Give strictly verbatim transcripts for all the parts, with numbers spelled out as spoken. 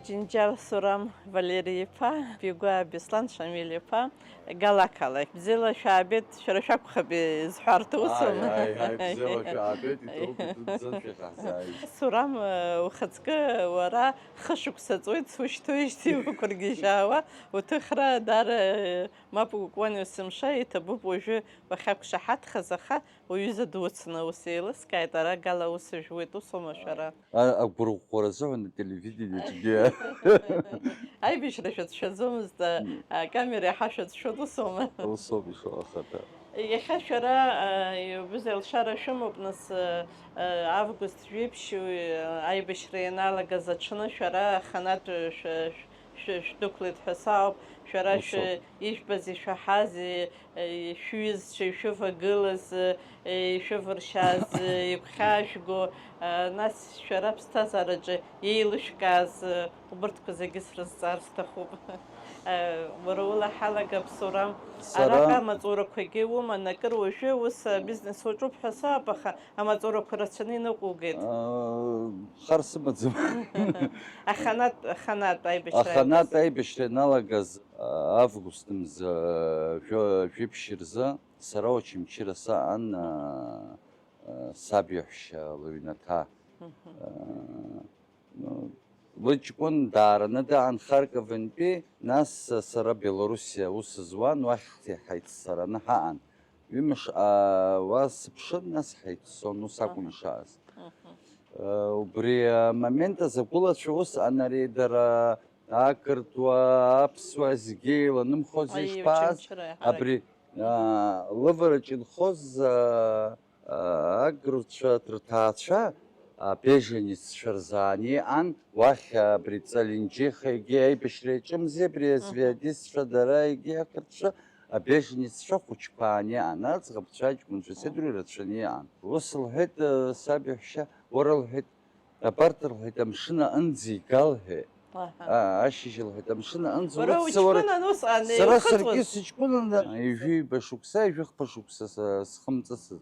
Џьынџьал Сурам Валери-иԥа, Бигәаа Беслан Шамиль-иԥа, Гала ақалақь. Бзиала шәаабеит, шәара шәакәхап изҳәарҭа, усума? Ааи, ааи, ааи, бзиала шәаабеит, иҭоуп, идуӡӡан шәахьаҳзааиз. Сурам, э, ухаҵкы уара хышықәса ҵуеит, сушьҭоуижьҭеи уқәыргьежьаауа, уҭыхра даара, э, мап укуан, есымша иҭабуп уажәы уахьақәшаҳаҭхаз, аха уҩыза дуцны ус еилыскааит, ара Гала ус жәуеит, усума шәара? А, агәырӷәӷәара азыҳәан ателевидениаҿгьы. Аибашьра шәацәшәаӡомызт, а, Мм. Акамера иаҳа шәацәшәон, усоума? Усоуп, ишыҟоу ахаҭа. Иахьа шәара, а, иубыз алшара шәымоуп, нас, а, а, август жәиԥшь, уи, а, аибашьра ианалагаз аҽны шәара аханатә шә-, шә-, шә-, шәдәықәлеит ҳәа сауп, шәара шәы-, Усоуп. Ижәбази шәаҳази, шәҩызцәа ишәывагылаз, ишәывыршьааз, игәхьаажәго, нас шәара аԥсҭазаараҿы еилышәкааз убырҭқәа зегьы срызҵаар сҭахуп. Уара улаҳалага, Сурам, Сара араҟа амаҵурақәагьы уман, акыр уажәы ус абизнес уаҿуп ҳәа саап, аха амаҵурақәа рацәаны иныҟәугеит. Хар сымаӡам. Аханатә, аханатә аибашьра Аханатә аибашьра ианалагаз, август мза жәа-, жәиԥшь рзы сара Очамчыра саан, а, а, саб иаҳәшьа лыҩнаҭа. Мгм. А, ну, лыҷкәын даараны даан Харковынтәи, нас сара Белоруссиа аус зуан, уахь ҳаиццараны ҳаан. Ҩымш, а, уа сыԥшын, нас ҳаиццон, ус акәын Аҳа. ишааз. Мгм. Э, убри амомент азы агәылацәа усҟан ари дара ақырҭуа, аԥсуа зегьы еиланымхозеи, Аиеи, ишԥааз? Очамчыра иаҳарак. Абри, а, лывараҿ инхоз, а, а, агрцәа, рҭаацәа, а, беженеццәа рзы ааниан, уахь, а, абри Ҵаленџьеха егьи аибашьра иаҿымзи, абри Мгм. азвиадистцәа дара егьи ақырҭцәа, абеженеццәа хәыҷқәа ааниан, аӡӷабцәа, аҷкәынцәа, Мгм. седруи рацәаны иаан. Ус лҳәеит, а, саб иаҳәшьа, уара, лҳәеит, Абарҭ, рҳәеит, амшын аҟынӡа ига, лҳәеит. Аҳа. А, ашьыжь, лҳәеит, амшын аҟынӡа Уара уццауара. Уҷкәынан усҟан Сара еихыҵуаз? Саргьы сыҷкәынаны ҩажәиба шықәса, ҩажәихԥа шықәса с-, схымҵыцыз.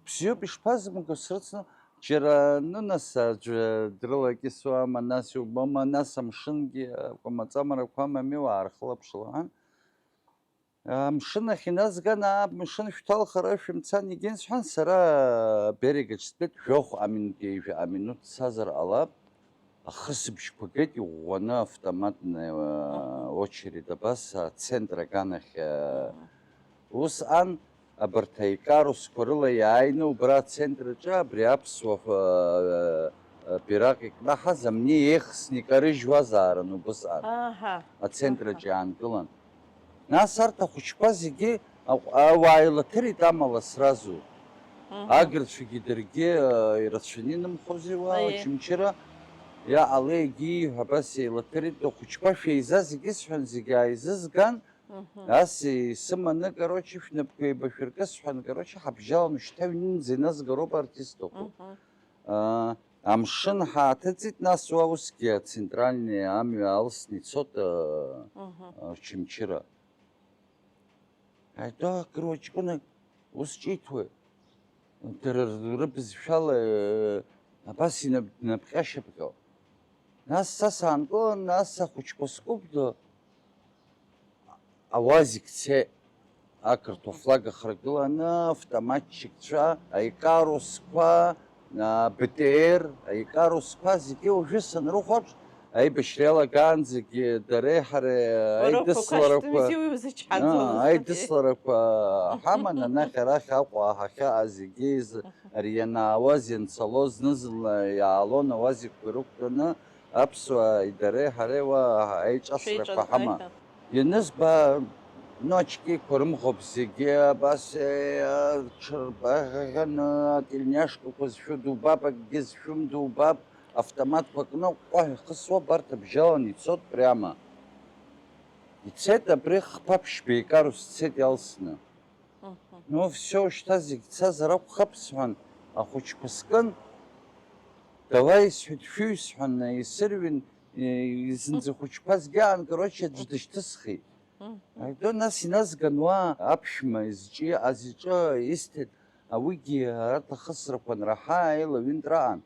Бзиоуп, ишԥазымго срыцны, џьара анынаса аӡәы дрылакьысуама, нас иубома, нас амшынгьы, акәамаҵамарақәа амами, уаархылаԥшла, ҳәа. Амшын ахь иназган, аа, амшын шәҭалхара шәымцан, егьин, сҳәан, сара аберегаҿ стәеит, жәохә аминут, ҩажәа аминут цазар ҟалап, ахысыбжьқәа геит, иӷәӷәаны автоматный, э, Аҳа. очередь абас ацентр аганахь, э, Аҳа. усҟан абарҭ аикарусқәа рыла иааины убра ацентр аҿы абри аԥсуа, э, э, бираҟ икнаҳаз амни еихсны икарыжьуазаарын убысҟан. Аҳа. Ацентр Аҳа. аҿы иаангылан. Нас арҭ ахәыҷқәа зегьы аҟ-, ауаа еилаҭырит амала сразу. Мгм. Агырцәагьы даргьы, э, ирацәаны инымхозеи уа Аиеи. Очамчыра? Иаҟалеи егьи ииҳәо абас еилаҭырит, ахәыҷқәа шәеиза зегьы сҳәан, зегьы ааизызган, Мгм. ас исыманы, короче, шәнапқәа еибашәыркы сҳәан, короче, ҳабжьалан шьҭа ҩнынӡа иназгароуп арҭ исҭаху. Мгм. А, амшын ҳааҭыҵит, нас уа усгьы ацентральный амҩа алсны ицот, а, Мгм. а, Очамчыра. Аидо акыруа ҷкәынак ус ҿиҭуеит. Дара рыбызшәала, э, абас инап-, днапҟьа-шьапҟьо. Нас са саанкылан, нас ахәыҷқәа скәыԥ ду, ауазик цеит, ақырҭуа флаг ахаргыланы, автоматчикцәа, аикарусқәа, а, Б Т Р, аикарусқәа зегьы уажәы санрыхәаԥш, аибашьра иалагаанӡагьы дареи ҳареи Уара уқәақәа аидысларақәа, шәтәымзи, уи узычҳаӡомызт. Аа, аидысларақәа ҳаман, анахь арахь Аҟәа ҳахьааз зегьы из-, ари ианаауаз, ианцалоз, зны-зынла иаалон ауазикқәа рықәтәаны, аԥсуааи дареи ҳареи уа аиҿасрақәа Шәеиҿанхеит ҳаман. ҳәа. Ианызба, ну, очкиқәа рымӷоуп зегьы, абас, э, рҽырбаӷьаӷьаны, ательняшкақәа зшәу дубап, акгьы зшәым дубап, автоматқәа кны, ҟәҟәаҳәа ихысуа, абарҭ абжьалан ицот прямо. Ицеит абри хԥа ԥшьба икарус, цеит иалсны. Мгм. Ну, всё, шьҭа зегь цазар акәхап, сҳәан, ахәыҷқәа скын, давай, сҳәеит, шәыҩ, сҳәан, исырҩын, и-, зынӡа хәыҷқәа згьаан, короче, аӡә дышьҭысхит. Мгм. Аидо, нас иназган уа аԥшәма изҿиааз иҿы исҭеит, ауигьы арҭ ахысрақәа анраҳа, аилаҩынтраан.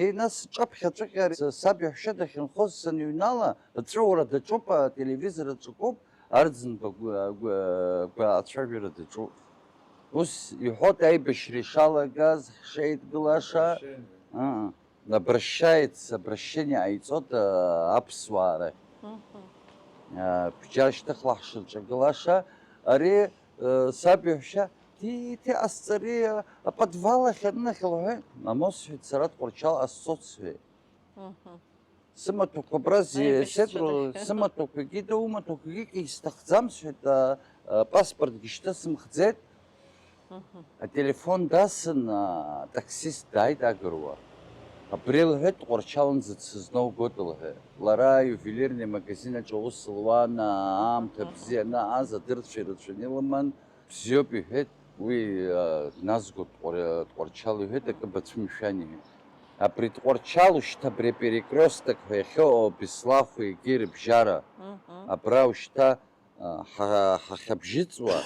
Еи, нас ҿаԥхьаҵәҟьа саб иаҳәшьа дахьынхоз саныҩнала, аҵәыуара даҿуп, ателевизор аҿы акоуп, Арӡынба агәы-, агәы-, агәы-, ацәажәара даҿуп. Ус иҳәоит аибашьра ишалагаз, ҳшеидгылаша. Обращение. Аа, обращается, обращение ҟаиҵоит, аа, аԥсуаа рахь. Мгм. Аа, бџьар шьҭыхла ҳшырҿагылаша, ари, э, саб иаҳәшьа, ҭи-ҭи ҟасҵари, аподвал ахь анынахь лҳәеит, мамоу, сҳәеит, сара Тҟәарчал ҟасҵоит, сҳәеит. Мгм. Сымаҭәақәа абра зи-, аибашьцәа сеидру-, рахь. Сымаҭәақәагьы да, умаҭәақәагьы исҭахӡам, сҳәеит, а, а, паспортгьы шьҭысымхӡеит. Мгм. Ателефон дасын, а, атаксист дааит агыруа. Абри лҳәеит, Тҟәарчалынӡа дсызноугоит лҳәеит. Лара аиувелирный магазин аҿы аус луан, аамҭа, мгм, бзианы, ааз адырцәа ирацәаны илыман. Бзиоуп, иҳәеит, уи, а, дназго Тҟәар-, Тҟәарчал, иҳәеит, акы бацәымшәан, иҳәеит. Абри Тҟәарчал ушьҭа абри аперекресток ҳәа иахьыҟоу Беслахәи Егьи рыбжьара, мгм, абра ушьҭа, а, ҳа-, ҳахьабжьыҵуа,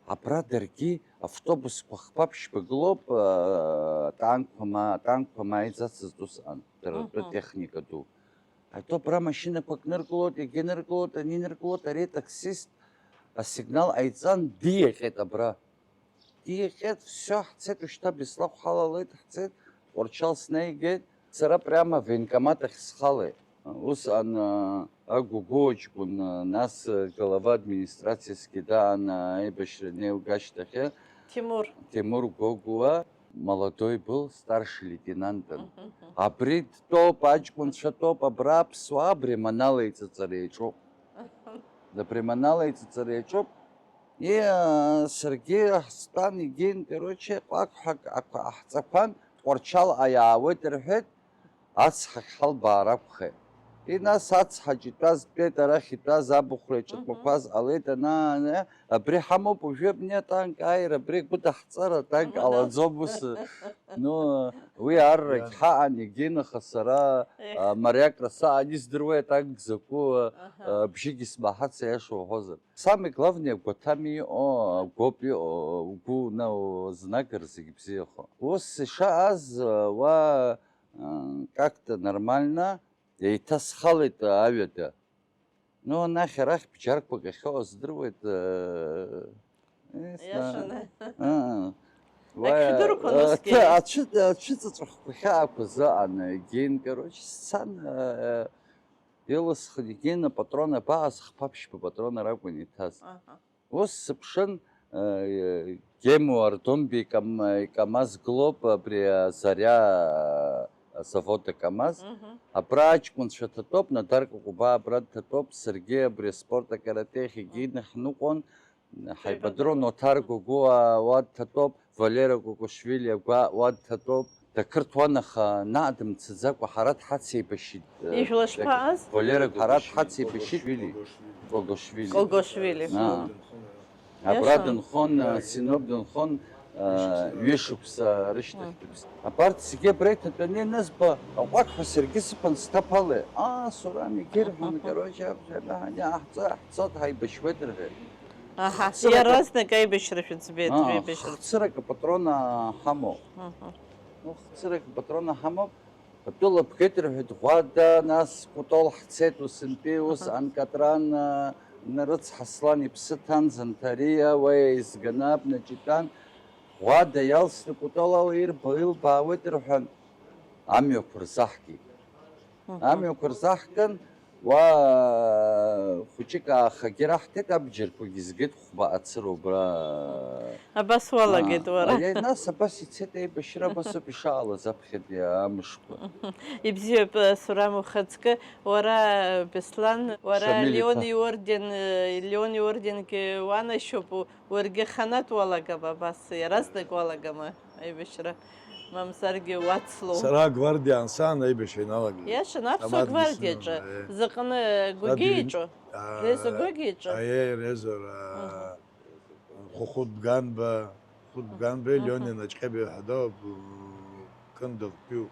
абра даргьы автобусқәа хԥа-ԥшьба гылоуп, а, танкқәа ма-, атанкқәа мааиӡацызт усҟан, дара ртәы, мгм, техника ду. Ҳаиҭо абра машьынақәак ныркылоит, егьа ныркылоит, ани ныркылоит, ари атаксист асигнал ҟаиҵан, диаҟьеит абра. Диаҟьеит, всё, ҳцеит, ушьҭа Беслахә ҳалалеит, ҳцеит, Тҟәарчал снеигеит, сара прямо авоенкомат ахь схалеит. Усҟан, а, агәыгәыуаҷкәын, а, нас, а, глава администрациа сгьы даан, а, аибашьра днеилга ашьҭахьы. Тимур. Тимур Гогуа. Молодой был, старший лейтенантын. Мгм, мгм. Абри дтәоуп, аҷкәынцәа тәоуп, абра аԥсуаа абри аманала иҵыҵара иаҿуп. Абри аманала иҵыҵара иаҿуп. И, саргьы ҳстәан, егьин, короче, ҟәақҳәак ақәа-, ҳҵақәан, Тҟәарчалҟа иаауеит рҳәеит, ацҳахь ҳалбаар акәхеит. И нас ацҳаҿ итәаз дтәеит, арахь итәаз абыхәра иҿатәақәаз ҟалеит, ана-, ана, абри ҳамоуп уажәы абни атанк ааира, абри агәыдаҳҵара атанк ҟалаӡом ус. Ну, уи аррагь ҳаҟан, егьинаха сара, ех, а, мариакра саан издыруеи атанк закәу, а, аҳа, а, бжьыгьы смаҳац, аиаша уҳәозар. Самый главный агәаҭами иҟоу, агәоуп иҟоу, угәы уна-, узнагар зегь бзиахо. Ус ишааз, а, уа, а, как-то нормально, еиҭасхалеит аҩада. Ну, анахь арахь бџьарқәак ахьыҟоу здыруеит, э, э, сна-, иашаны. Э, э. Уа, шәдырқәан, э, усгьы. Ацәы-, ацәыҵыҵәахқәа хьаақәа заҟан, э, геин, короче, сцан, э, э, илысхын, егьин апатрон абааз, хԥа-ԥшьба патрон ракәын иҭаз. Аҳа. Ус сыԥшын, э, Гему Ардомби икам-, икамаз гылоуп, абри Азариа, э, азавод акамаз. Мгм. Абра аҷкәынцәа ҭатәоуп, Надар Какәба абра дҭатәоуп, саргьы абри аспорт акарате ахьгьы, мгм, ҳныҟәон. Ҳаибадыруан Оҭар Гогәуа уа дҭатәоуп, Валера Гогошвили агәа уа дҭатәоуп. Дақырҭуан, аха наҟ дымцаӡакәа ҳара дҳацеибашьит, э, ижәла шԥаҟаз? Валера ҳара дҳацеибашьит. Гогошвили. Гогошвили. Аа. Абра, иашан, дынхон, э, Синоп дынхон, э, ҩышықәса рышьҭахь. Мм. Абарҭ зегьы абра иҭатәаны ианызба, аҟәақҳәа саргьы сыԥан сҭаԥалеит. Аа, Сурам, егьырҳәон, короче, абжа, абжа, ҳаниаҳҵо, ҳцоит, ҳаибашьуеит рҳәеит. Аҳа, хәыцырак, иаразнак аибашьра шәыӡбеит, аа, шәеибашьра. Хәыцырак апатрона ҳамоуп. Мгм. Ну, хәыцырак апатрона ҳамоуп. Атәыла бгеит рҳәеит, Ӷәада, нас Кәтол ҳцеит, усынтәи ус, аҳа, Анкатран, а, Нарыцҳа Аслан иԥсы ҭан, Занҭариа, уа еизганы абнаҿ итәан. Ӷәада иалсны Кәтол ала ирба-, илбаауеит рҳәан, амҩақәа рзаҳгеит. Мгм. Амҩақәа рзаҳган, уа хәыҷык аахагьы раҳҭеит, абџьарқәагьы згеит, хәба ацыра убра. Абас уалагеит, аа, уара. Аиеи, нас абас ицеит аибашьра, абас ауп ишаалаз аԥхьатәи амшқәа. Ибзиоуп, Сурам, ухаҵкы, уара, Беслан, уара Шамил Леон иԥа. Иорден, Леон иорденгьы уанашьоуп, уаргьы ханатә уалагама, абас иаразнак уалагама аибашьра, мамзаргьы уацлоу? Сара агвардиан сан аибашьра иналагеит. Иашан, аԥсуа Амадгьы гвардиаҿы, сымам, аиеи. Заҟны Гәагьиаҿы? Саб-, аа, Резо Гәагьиаҿы? Аиеи, Резо, аа, мгм. Хәыхәыт Бганба, Хәыхәыт Бганба, мгм. Леон инаҷҟьаб ҳәа дауп, Кындыӷтәиуп.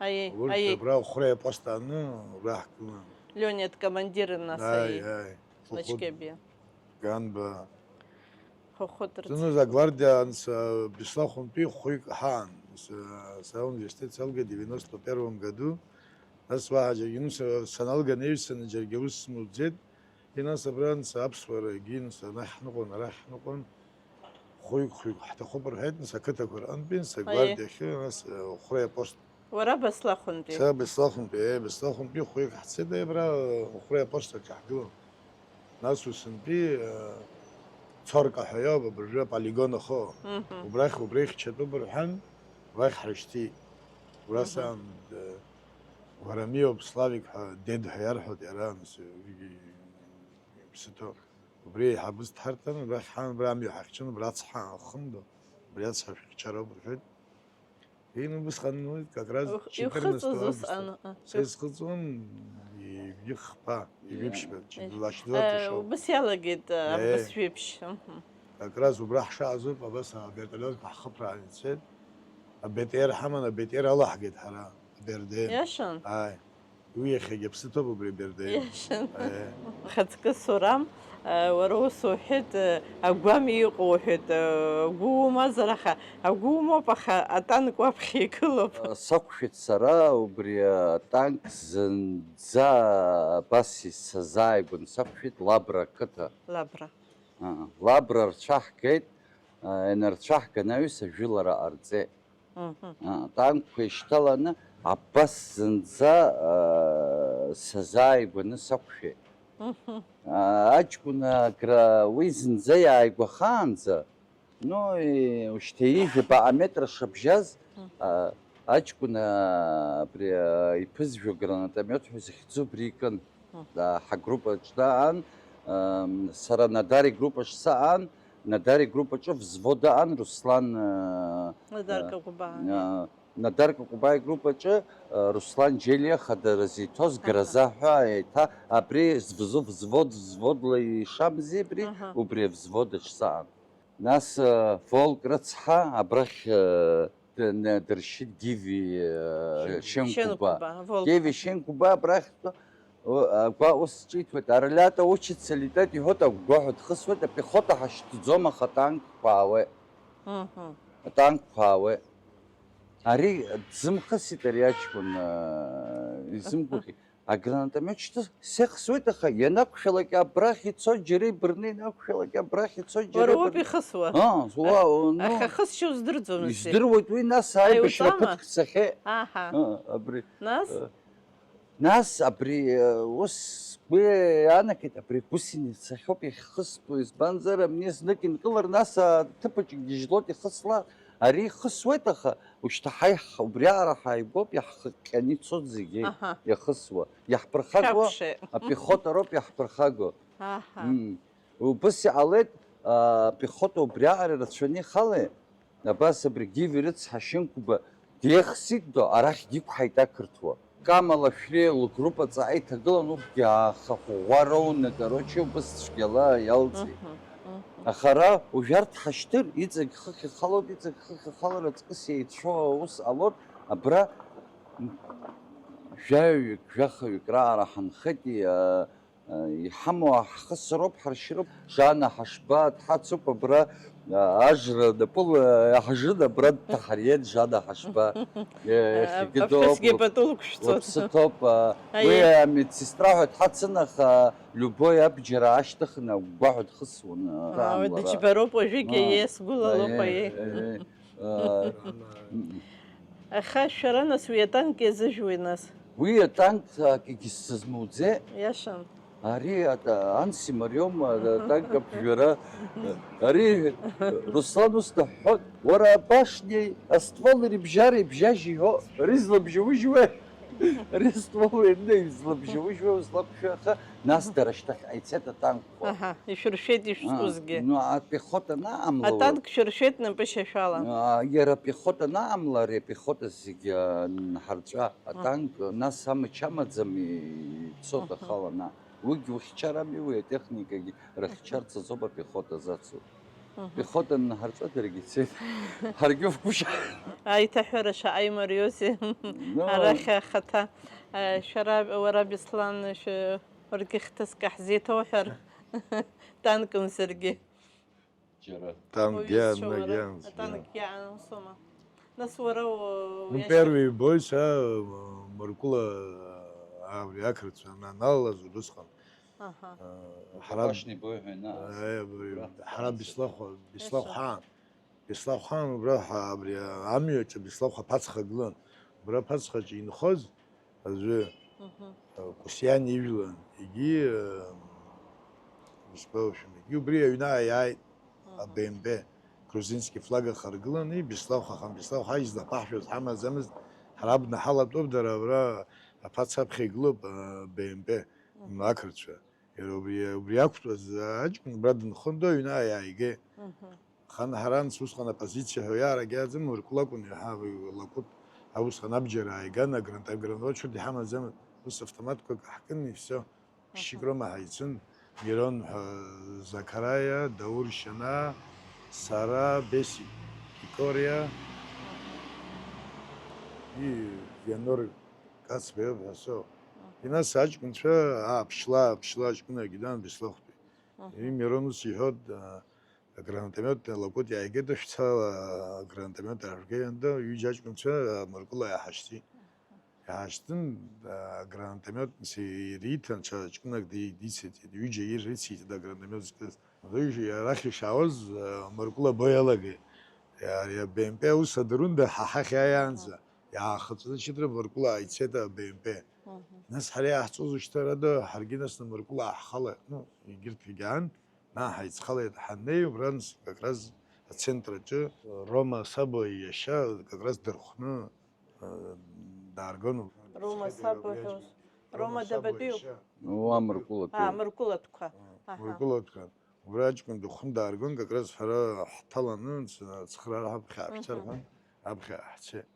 Аиеи, урҭ аиеи. Абра Хәреи апост ааны, абра ҳгылан. Леон дкомандирын нас, аиеи, аиеи. Аиеи, Хәыхәыт Наҷҟьабиа. Бганба. Хәыхәыт рыцҳа. Зны агвардианцәа Беслахәынтәи хәҩык ҳаан. Са, са ауниверситет салгеит девяносто первом году. Нас уаҳа џьаргьы ус, саналга анаҩсаны џьаргьы аус смуӡеит. И нас абранӡа аԥсуарагьы, нас анахь ҳныҟәон, арахь ҳныҟәон. Хәҩык-хәҩык ҳҭахуп рҳәеит, нас ақыҭақәа рҟынтәи, нас Аиеи. Агвардиахьы, нас, э, Хәреи апост. Уара Баслахәынтәи? Са Баслахәынтәи, э, Баслахәынтәи хәҩык ҳцеит, абра, э, Хәреи апост аҿы ҳгылан. Нас усынтәи, э, Цорка ҳәа иоуп, абыржәы аполигон ахы. Мгм. Убрахь, убра ихьчатәуп рҳәан, уахь ҳрышьҭит. Убра Мгм. Саан, э, Гәарамиоуп, Славик ҳәа, дед ҳәа иарҳәоит иара, нас, э, иԥсы ҭоуп. Убри еиҳабыс дҳарҭан, убрахь ҳан, убра амҩа ҳахьчон, убра ацҳа ахымдо, убри ацҳа шәыхьчароуп рҳәеит. Ин убысҟан, ну, как раз Ух-, четырнадцатого иухыҵыз ус августа. Ан-, а, Са исхыҵуан, ҩ-, ҩыхԥа, Иа. ҩаԥшьба, Э, лашьцылатәи э, шоуп. Убыс иалагеит, э, Э. Август жәиԥшь. Мгм. Как раз убра ҳшаазоуп, абас авертолиотқәа ҳхыԥраан ицеит. АБТР ҳаман, АБТР алаҳгеит ҳара, АБРДМ. Иашан? Ааи. Уи иахьагьы аԥсы ҭоуп убри АБРДМ. Иашан. Ааи. Ухаҵкы Сурам, э, уара ус уҳәеит, э, агәам иҟоу уҳәеит, э, агәы умазар, аха агәы умоуп, аха атанк уаԥхьа игылоуп. Сақәшәеит сара убри атанк зынӡа абас исазааигәан сақәшәеит Лабра ақыҭа. Лабра. Аа, Лабра рцәаҳгеит, аа, ианырцәаҳга анаҩс ажәылара ҟарҵеит. Мгм. Аа, атанкқәа ишьҭаланы абас зынӡа, аа, сазааигәаны сақәшәеит. Мгм. Аа, аҷкәын агра уи зынӡа иааигәахаанӡа, ну, и, ушьҭа ҩажәа баҟа метра шабжьаз, Мгм. аа, аҷкәын, аа, абри, аа, иԥызжәо гранатомиот ҳәа захьӡу убри икын. Мгм. Аа, ҳагруппаҿ даан, ам, сара Надари группаҿ саан, Надари группаҿы взвод аан, Руслан, аа, Надар аа, Какәбаа. аа, Надар Какәбаа игруппаҿы, аа, Руслан Џьелиа хадара зиҭоз Аҳа. Гроза ҳәа еиҭа абри звзу взвод, взводла ишамзи абри, Аҳа. Убри авзвод аҿы саан. Нас, аа, Волк рыцҳа абрахь, аа, д-, н-, дыршьит Гиви, аа, Шьынқәба. Шьынқәба. Шьынқәба, Волк. Гиви Шьынқәба абрахь, о, агәаҟ ус ҿиҭуеит, Аролиата учицел итәеит, иҳәоит, агәгәаҳәа дхысуеит, апехота ҳашьҭӡом, аха атанкқәа аауеит. Мгм. Атанкқәа аауеит. Ари дзымхысит ари аҷкәын, аа, изымгәаӷьит. Агранатомиот шьҭы сеихсуеит, аха ианақәшәалак абрахь ицоит, џьара ибырны инақәшәалак абрахь ицоит, џьара Уара уоуп ибырны. Ихысуа. Аа, уа, ну, Аха хысшьа уздырӡомызт. Издыруеит уи, нас аибашьра Аиуҵама? Ԥыҭк цахьеит. Аҳа. Аа, абри. Нас? Э, нас абри, э, ус сгәы иаанагеит, абри гусеница ахьоуп иахьхыстәу, избанзар, амни знык инкылар, нас аҭыԥаҿ игьежьлоит ихысла, ари ихысуеит, аха Ушьҭа ҳаи ҳ-, убриаҟара ҳааигәоуп, иаҳхыкҟьаны ицоит зегьы Аҳа. Иахысуа. Иаҳԥырхагоу Шәакәшеи. Апехота роуп иаҳԥырхагоу. Аҳа. М. Убыс иҟалеит, а, апехота убриаҟара ирацәаны ихалеит. Абас абри Гиви рыцҳа Шьынқәба деихсит до, арахь диқәҳаит ақырҭуа. Камала Шәриа лгруппа ҵаҟа иҭагылан, урҭгьы ааха ӷәӷәа роуны, короче, убыс цәгьала иалҵит. Мгм, мгм. Аха ара уажә арҭ ҳашьҭыр, иҵегь хыхь ихалоит, иҵегь хыхь ихалар аҵкыс еицәоу аус ҟалоит, абра жәаҩык, жәахаҩык раара ҳанхеит, и-, а, а, иҳамоу ҳхысроуп, ҳаршьроуп. Жана Ҳашба дҳацуп абра, а, ажра напыла иаҳжын, абра дҭаҳариеит Жана Ҳашба. Е, иахьагьы Аԥҳәысгьы доуп, пату лықәшәҵоит. Лыԥсы ҭоуп, а, Аиеи. Уи амедсестра ҳәа дҳацын, аха Любой абџьар аашьҭыхны агәгәаҳәа дхысуан, а, Аа, амла ара. Дыџьбароуп уажәыгьы, Аа, еиес гәылалоуп, аиеи, аиеи. Аиеи, аа, Аха шәара, нас, уи атанк иазыжәуеи, нас? Уи атанк акгьы сзызмуӡеит. Иашан. Ари ата-, анси мариоума, атанк аԥжәара. Ари Руслан ус дыҳәҳәоит, уара абашнеи аствол ирыбжьара ибжьажь иҳәо, ари злабжьаужьуеи? Ари аствол уаҩны излабжьаужьуеи узлақәшәо, аха нас дара шьҭахьҟа ицеит атанкқәа. Аҳа, ишәыршәеит ишәтәузгьы. А, ну, апехота анаамла. Атанк шәыршәеит напышьашәала. А, иара апехота анаамла, ари апехота зегьы, а, нҳарҵәа, атанк, нас амч амаӡам, ицоит Аҳа. Ахала, на. Уигь ухьчарами, уи атехникагьы рыхьчарц азоуп апехота зацу. Мгм. Пехота нҳарҵәа даргьы цеит. Ҳаргьы уфгәышьа. Аиҭаҳәара шаҟа имариоузеи. Ну. Арахь ахаҭа, э, шәара, уара, Беслан, шәы-, уаргьы хҭыск ҳзеиҭоуҳәар, танкымзаргьы. Џьара. Танк Уаҩы иан, зцәа уара, иан, атанк иан. Иан, усоума? Нас уара у-, Ну, уи первый бой са, э, Мыркәыла, э, абри ақырҭцәа аналалаз убысҟан. Аҳа. Э, ҳара Рубашный бой ҳәа инааз. Э, абри, Убра ҳара ҳаанӡа. Беслахәа, Беслахә Ешьа. Ҳаан. Беслахә Ҳаан убра ҳа-, абри амҩаҿы Беслахә аԥацха гылан. Убра аԥацхаҿы инхоз аӡәы, Мгм. э, Кусиан ижәлан, егьи, э, ишԥоушәым, егьи убри аҩны ааиааит. Мгм. А Б М П, грузинский флаг ахаргыланы, Беслахә ахам, Беслахә ҳа излаԥаҳшәоз ҳамаӡамызт, ҳара абна ҳалатәоуп, дара абра аԥацаԥхьа игылоуп, а, Б М П, Мгм. Ақырҭцәа. Иара убри, убри ақәтәаз аҷкәын убра дынхон, аҩны ааигеит. Мгм. Хан ҳара анс усҟан апозициа ҳәа иаарагьаӡам, Мыркәыла акәын иаҳа, Лакәыт, а усҟан абџьар ааиган, агрант-, агранатчиур иҳамаӡам, ус автоматқәак ҳкын, и всё. Ԥшьшьык Аҳа. Рома ҳаицын, Мирон ҳәа, Закараиа, Даур Шьана, сара, Бесик Кикориа, и Вианор Кацбаев ҳәа соуп. Аҳа. И нас аҷкәынцәа, аа, ԥшьла, ԥшьла аҷкәынагьы дан Беслахәтәи. Аҳа. И Мирон ус иҳәот, а, агранатомиот Лакәыт иааигеит, шәца, а, агранатомиот аажәгеит, анда ҩыџьа аҷкәынцәа, а, Мыркәыла иаҳашьҭит. Иаашьҭын, а, агранатомиот ириҭан, ҽа ҷкәынак ди-, дициҵеит, ҩыџьа ирыциҵеит агранатомиот зкыз. Уажәы арахь ишаауаз, а, Мыркәыла або иалагеит. Иа-, иа-, Б М П аус адырун, да, ҳа ҳахь иааиаанӡа, иаахыҵәны Чыҭра Мыркәыла ааицеит а Б М П. Мгм. Нас ҳара иаҳҵозу шьҭа, рада, ҳаргьы нас Мыркәыла ҳхала, ну, егьырҭ егьаан, наҟ ҳаицхалеит, ҳаннеи, убранс, как раз, ацентр аҿы Рома Сабо иашьа, как раз, дырхәны, э, дааргон. Рома Сабо ҳәа ус. Рома Сабо Дабадиу? Иашьа. Уа Мыркәылатәи. А, Мыркәылатәқәа. Аҳа. Мыркәылатәқәа. Убра аҷкәын дыхәны дааргон, как раз ҳара ҳҭаланы, ц-, цхыраара ҳаԥхьа ҳаԥхьа Мгм. Рҳәан, аԥхьа ҳцеит.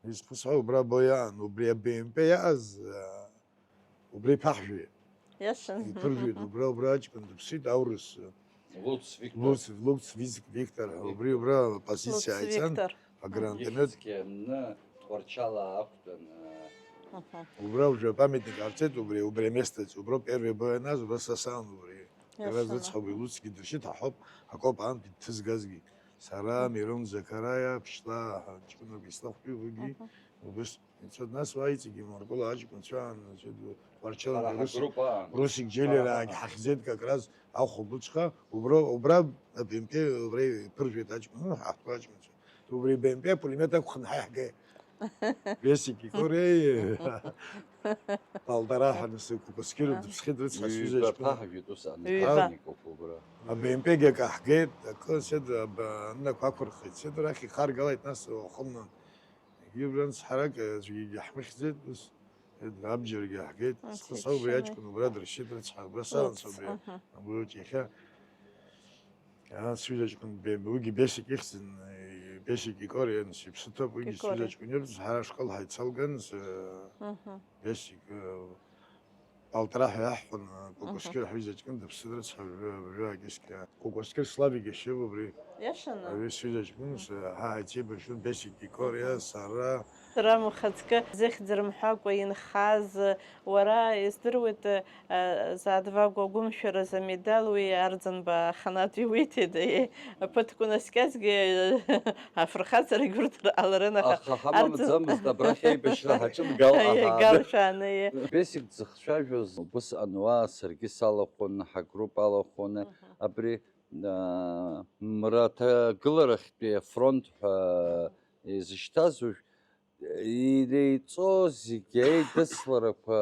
Изхысҳәа убра або иаан, убри а Б М П иааз, а, убра иԥаҳжәеит. Иашан. Иԥыржәеит, убра, убра аҷкәын дыԥсит, аурыс. Луц Виктор. Луц, Луц Вик-, Виктор ҳәа, Виктор. Убри убра позициа Луц ааицан, Виктор. Агранатомиот. Ихьӡгьы анны Тҟәарчал аақәтәан, а, Аҳа. Убра уже памятник ҟарҵеит, убри, убри аместаҿ, убра первый бой аназ, убра са саан убри. Иара Иашан, зыцҳауба аҳа. Илуцгьы дыршьит, ҳаҳауп, акоп аантәи дҭызгазгьы. Сара, Мирон Закараиа, ԥшьла, ҳа, ҷкәынак ислахәтәи уигьы, Аҳа. Убыс, ицәа, нас уа иҵегьы Мыркәыла аҷкәынцәа аан, ицәа ду-, Тҟәарчал Ҳара Рус-, ҳагруппа аан. Русик Џьелиараагьы Ҳара ҳахьӡеит, как раз ахәылбыҽха, убра, убра, Б М П, убра иԥыржәеит аҷкәын, ну, ҳаҳтәы аҷкәынцәа. Убри Б М П апулемиот ақәхын ҳа иаҳгеит. Бесик Икореи, Палтара ҳәа нас Кәаскьыр дыԥсхьеит, рыцҳа сҩыза ҩба аҷкәын. Ԥаҳажәит ус Ҩба. Анкарников убра. А Б М П-гьы акы ҳгеит, акы сед, аба, аннақәа ақәырхит, сед рахь ихаргалеит, нас уахымнан. Егьи убранс ҳарак аӡәгьы иаҳмыхьӡеит, ус, ед, абџьаргьы ҳгеит. Схы Отлично. Сауба иаҷкәын убра дыршьит, рыцҳа, убра салан Луц, сауба, аҳа. Абри иахьа. Ан сҩызаҷкәын Бе-, уигьы Бесик ихьӡын, э, Бесик Икор иан, сиԥсы ҭоуп, уигьы Икор. Сҩызаҷкәын иоуп, ҳара ашкол ҳаицалган, с-, Мгм. Бесик, э, Палтара ҳәа иаҳҳәон, э, Мгм. Кәакәасқьыр ҳҩызаҷкәын дыԥсыдрыцҳа, абри, абри акьыскьа. Кәакәасқьыр Славик иашьа убри. Иашаны? Абри сҩызаҷкәын, с-, ҳа ҳаицеибашьуан, Бесик Икор иа, Мгм. Сара. Сара мхаҵкы зыхьӡ рымҳәакәа инхаз, уара издыруеит, Зад Вагәа агәымшәаразы амедал уи Арӡынба аханатә иуиҭеит, аиеи, аԥыҭқәа наскьазгьы афырхаҵарагь урҭ аларын, аха Аха Арӡын- ҳамамӡамызт абрахь аибашьра ҳаҿымгал, Аиеи, аҳа. Галшәааны, аиеи. Бесик дзыхцәажәоз убыс ануаа саргьы салахәын, ҳагрупп алахәын, Аҳа. Абри, аа, мраҭагыларахьтәи афронт ҳәа изышьҭаз уажә Иреиҵо зегьы аидысларақәа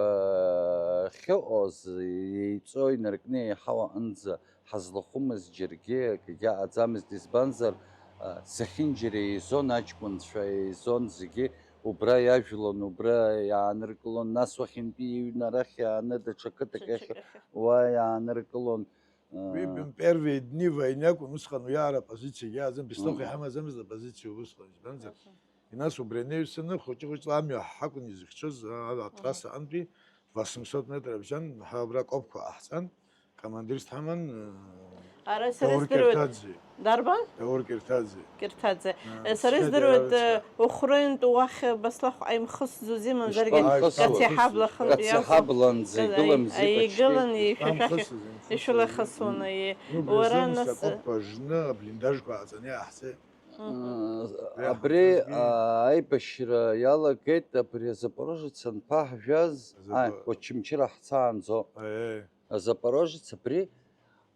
ахьыҟоз, еиҵо инаркны еиҳау аҟынӡа ҳазлахәымыз џьаргьы акгьы аҟаӡамызт, избанзар, а, зехьынџьара еизон аҷкәынцәа, еизон зегьы, убра иажәлон, убра иааныркылон, нас уахьынтәи иҩны арахь иааны даҽа қыҭак ахь Даҽа уа иааныркылон. Уи А, первые дни войны акәын, усҟан уи аара апозициагьы ааӡам, Беслахә Мгм. Иҳамаӡамызт апозициа убысҟан, избанзар, Мгм. Нас убри анаҩсаны, хәыҷы-хәыҷла амҩа ҳакәын изыхьчоз, а, а, атрасса Мгм. Антәи восемьсот метров бжьан, ҳа абра акопқәа ҟаҳҵан, командирс дҳаман, э, Ара сара Даур издыруеит. Кирҭаӡе. Дарбан? Даур Кирҭаӡе. Кирҭаӡе. А, Э, сара сшьа издыруеит, дара э, рыцҳа. Ухрынтә уахь, э, Баслахә аимхысӡози, мамзаргьы Ишԥаимхысуа? Каци ҳабла хынтә Каци иакәын. Ҳабланӡа Э, игылам, аи-, зиԥаҿгьы. Аигылан, ишәашәахь Ишԥамхысыз, имхысыз? Ишәылахысуан, аи. Ну, Уара убри азы нас, нас, э, акопқәа жны, аблиндажқәа ааҵаны иаҳцеит. Абри, аа, аибашьра иалагеит абри азапорожец анԥаҳжәаз, Азапо- ааи, Очамчыра ҳцаанӡо. Аиеи. Азапорожец абри,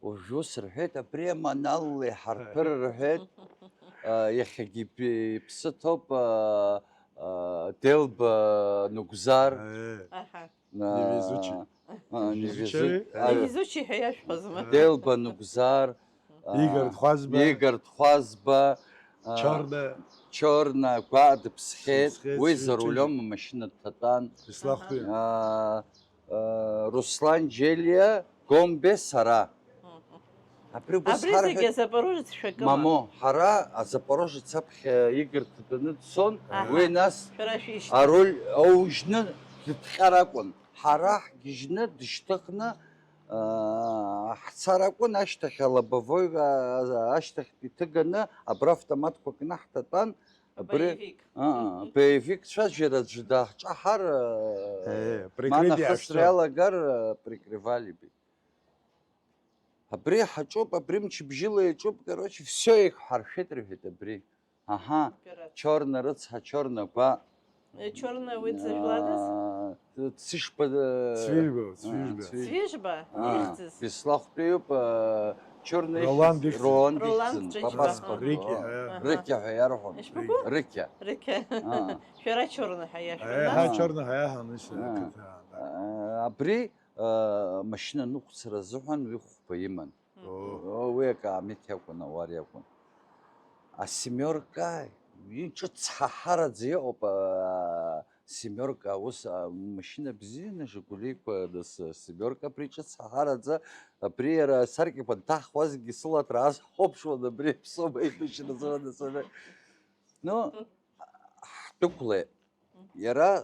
уажә ус рҳәеит, абри аманалла иҳарԥыр рҳәеит. Аа, иахьагьы ип-, иԥсы ҭоуп, аа, аа, Делба Нугзар. Аиеи. Аҳа. Невезучий. А, невезучий. Невезучий ҳәа иашәҳәозма. Делба Нугзар, а, Игорь Дхәазба. Игорь Дхәазба, а, Чорна. Чорна гәаҟ дыԥсхьеит. Дыԥсхьеит, уи сҩыџьагьы. За рулем амашьына дҭатәан. Ислахәтәи. А, а, Руслан Џьелиа, Гомбе, сара. Абри убас Абри ҳарҳәеит. Зегьы азапорожец шәакыма? Мамо, ҳара азапорожец аԥхьа Игорь дҭатәаны дцон, Аҳа. Уи нас Шәара шәишьҭ. Аруль аужьны дыҭҟьар акәын. Ҳара ҳгьежьны дышьҭыхны, аа, ҳцар акәын, ашьҭахь алобовой, аа, ашьҭахьтә иҭыганы абра автоматқәа кны ҳҭатәан, абри, Боевик. Аа, боевикцәа џьара аӡәы даҳҿаҳар, Э, ма прикрытие нахысра что? Иалагар, прикрывали бы. Абри ҳаҿуп, абри мчыбжьыла иаҿуп, короче, всё еиқәҳаршәеит, рҳәеит абри. Аҳа, Короче. Чорна рыцҳа, чорна гәаҟ. Э, чорна уи дзажәладаз? Аа, Цышба, э, Цвижба, а, Цвижба. Цви-, Цвижба? Аа, Ихьӡыз? Беслахәтәиуп, э, чорна Ролан ихьӡ, дихьӡын. Ролан Ролан дихьӡын, Ҵәыџьба. Папа Спартак. Рикьа, Аҳа. Э. Рыкьа ҳәа иарҳәон. Ишԥаҟоу? Рыкьа. Рыкьа. Аа. Шәара чорна ҳәа иашәҳәон, Аиеи, нас? Ҳа чорна ҳәа иаҳан, ус, Аа. ақыҭан, да. Э, абри, э, машьына ныҟәцара азыҳәан ҩы-хәба иман. Мгм. О. О, уи акаамеҭ иакәын, ауар иакәын. Асемиорка, иҿыцҳаҳараӡа иҟоуп, а, семиорка, ус, а, машьына бзианы, Жигулиқәа, нас, а, семиорка абри иҿыцҳаҳараӡа, абри иара асаркьақәа нҭаҳхуазгьы сылаҭра азхәаԥшуан, абри аԥсуама ишәышьра зыҳәан асоме. Ну, ҳдәықәлеит. Иара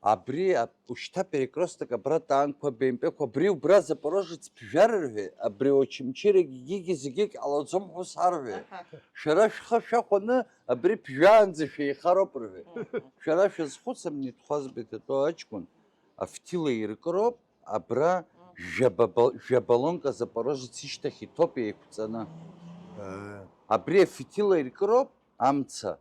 Абри ап-, ушьҭа перекресток абра танкқәа, БМП-қәа, абри убра Запорожец ԥжәар рҳәеит, абри Очамчырагьы зегьы ҟалаӡом ҳәа ус арҳәеит. Аҳа. Шәара шәхы шәахәаны абри ԥжәаанӡа шәеихароуп рҳәеит. Мгм. Шәара шәазхәыц, амнитхәазбеит атәы аҷкәын, афҭил аиркыроуп, абра Мгм. жәаба-, жәабалонка Запорожец ишьҭахь иҭоуп еиқәҵаны. Э. Абри афҭил аиркыроуп амца.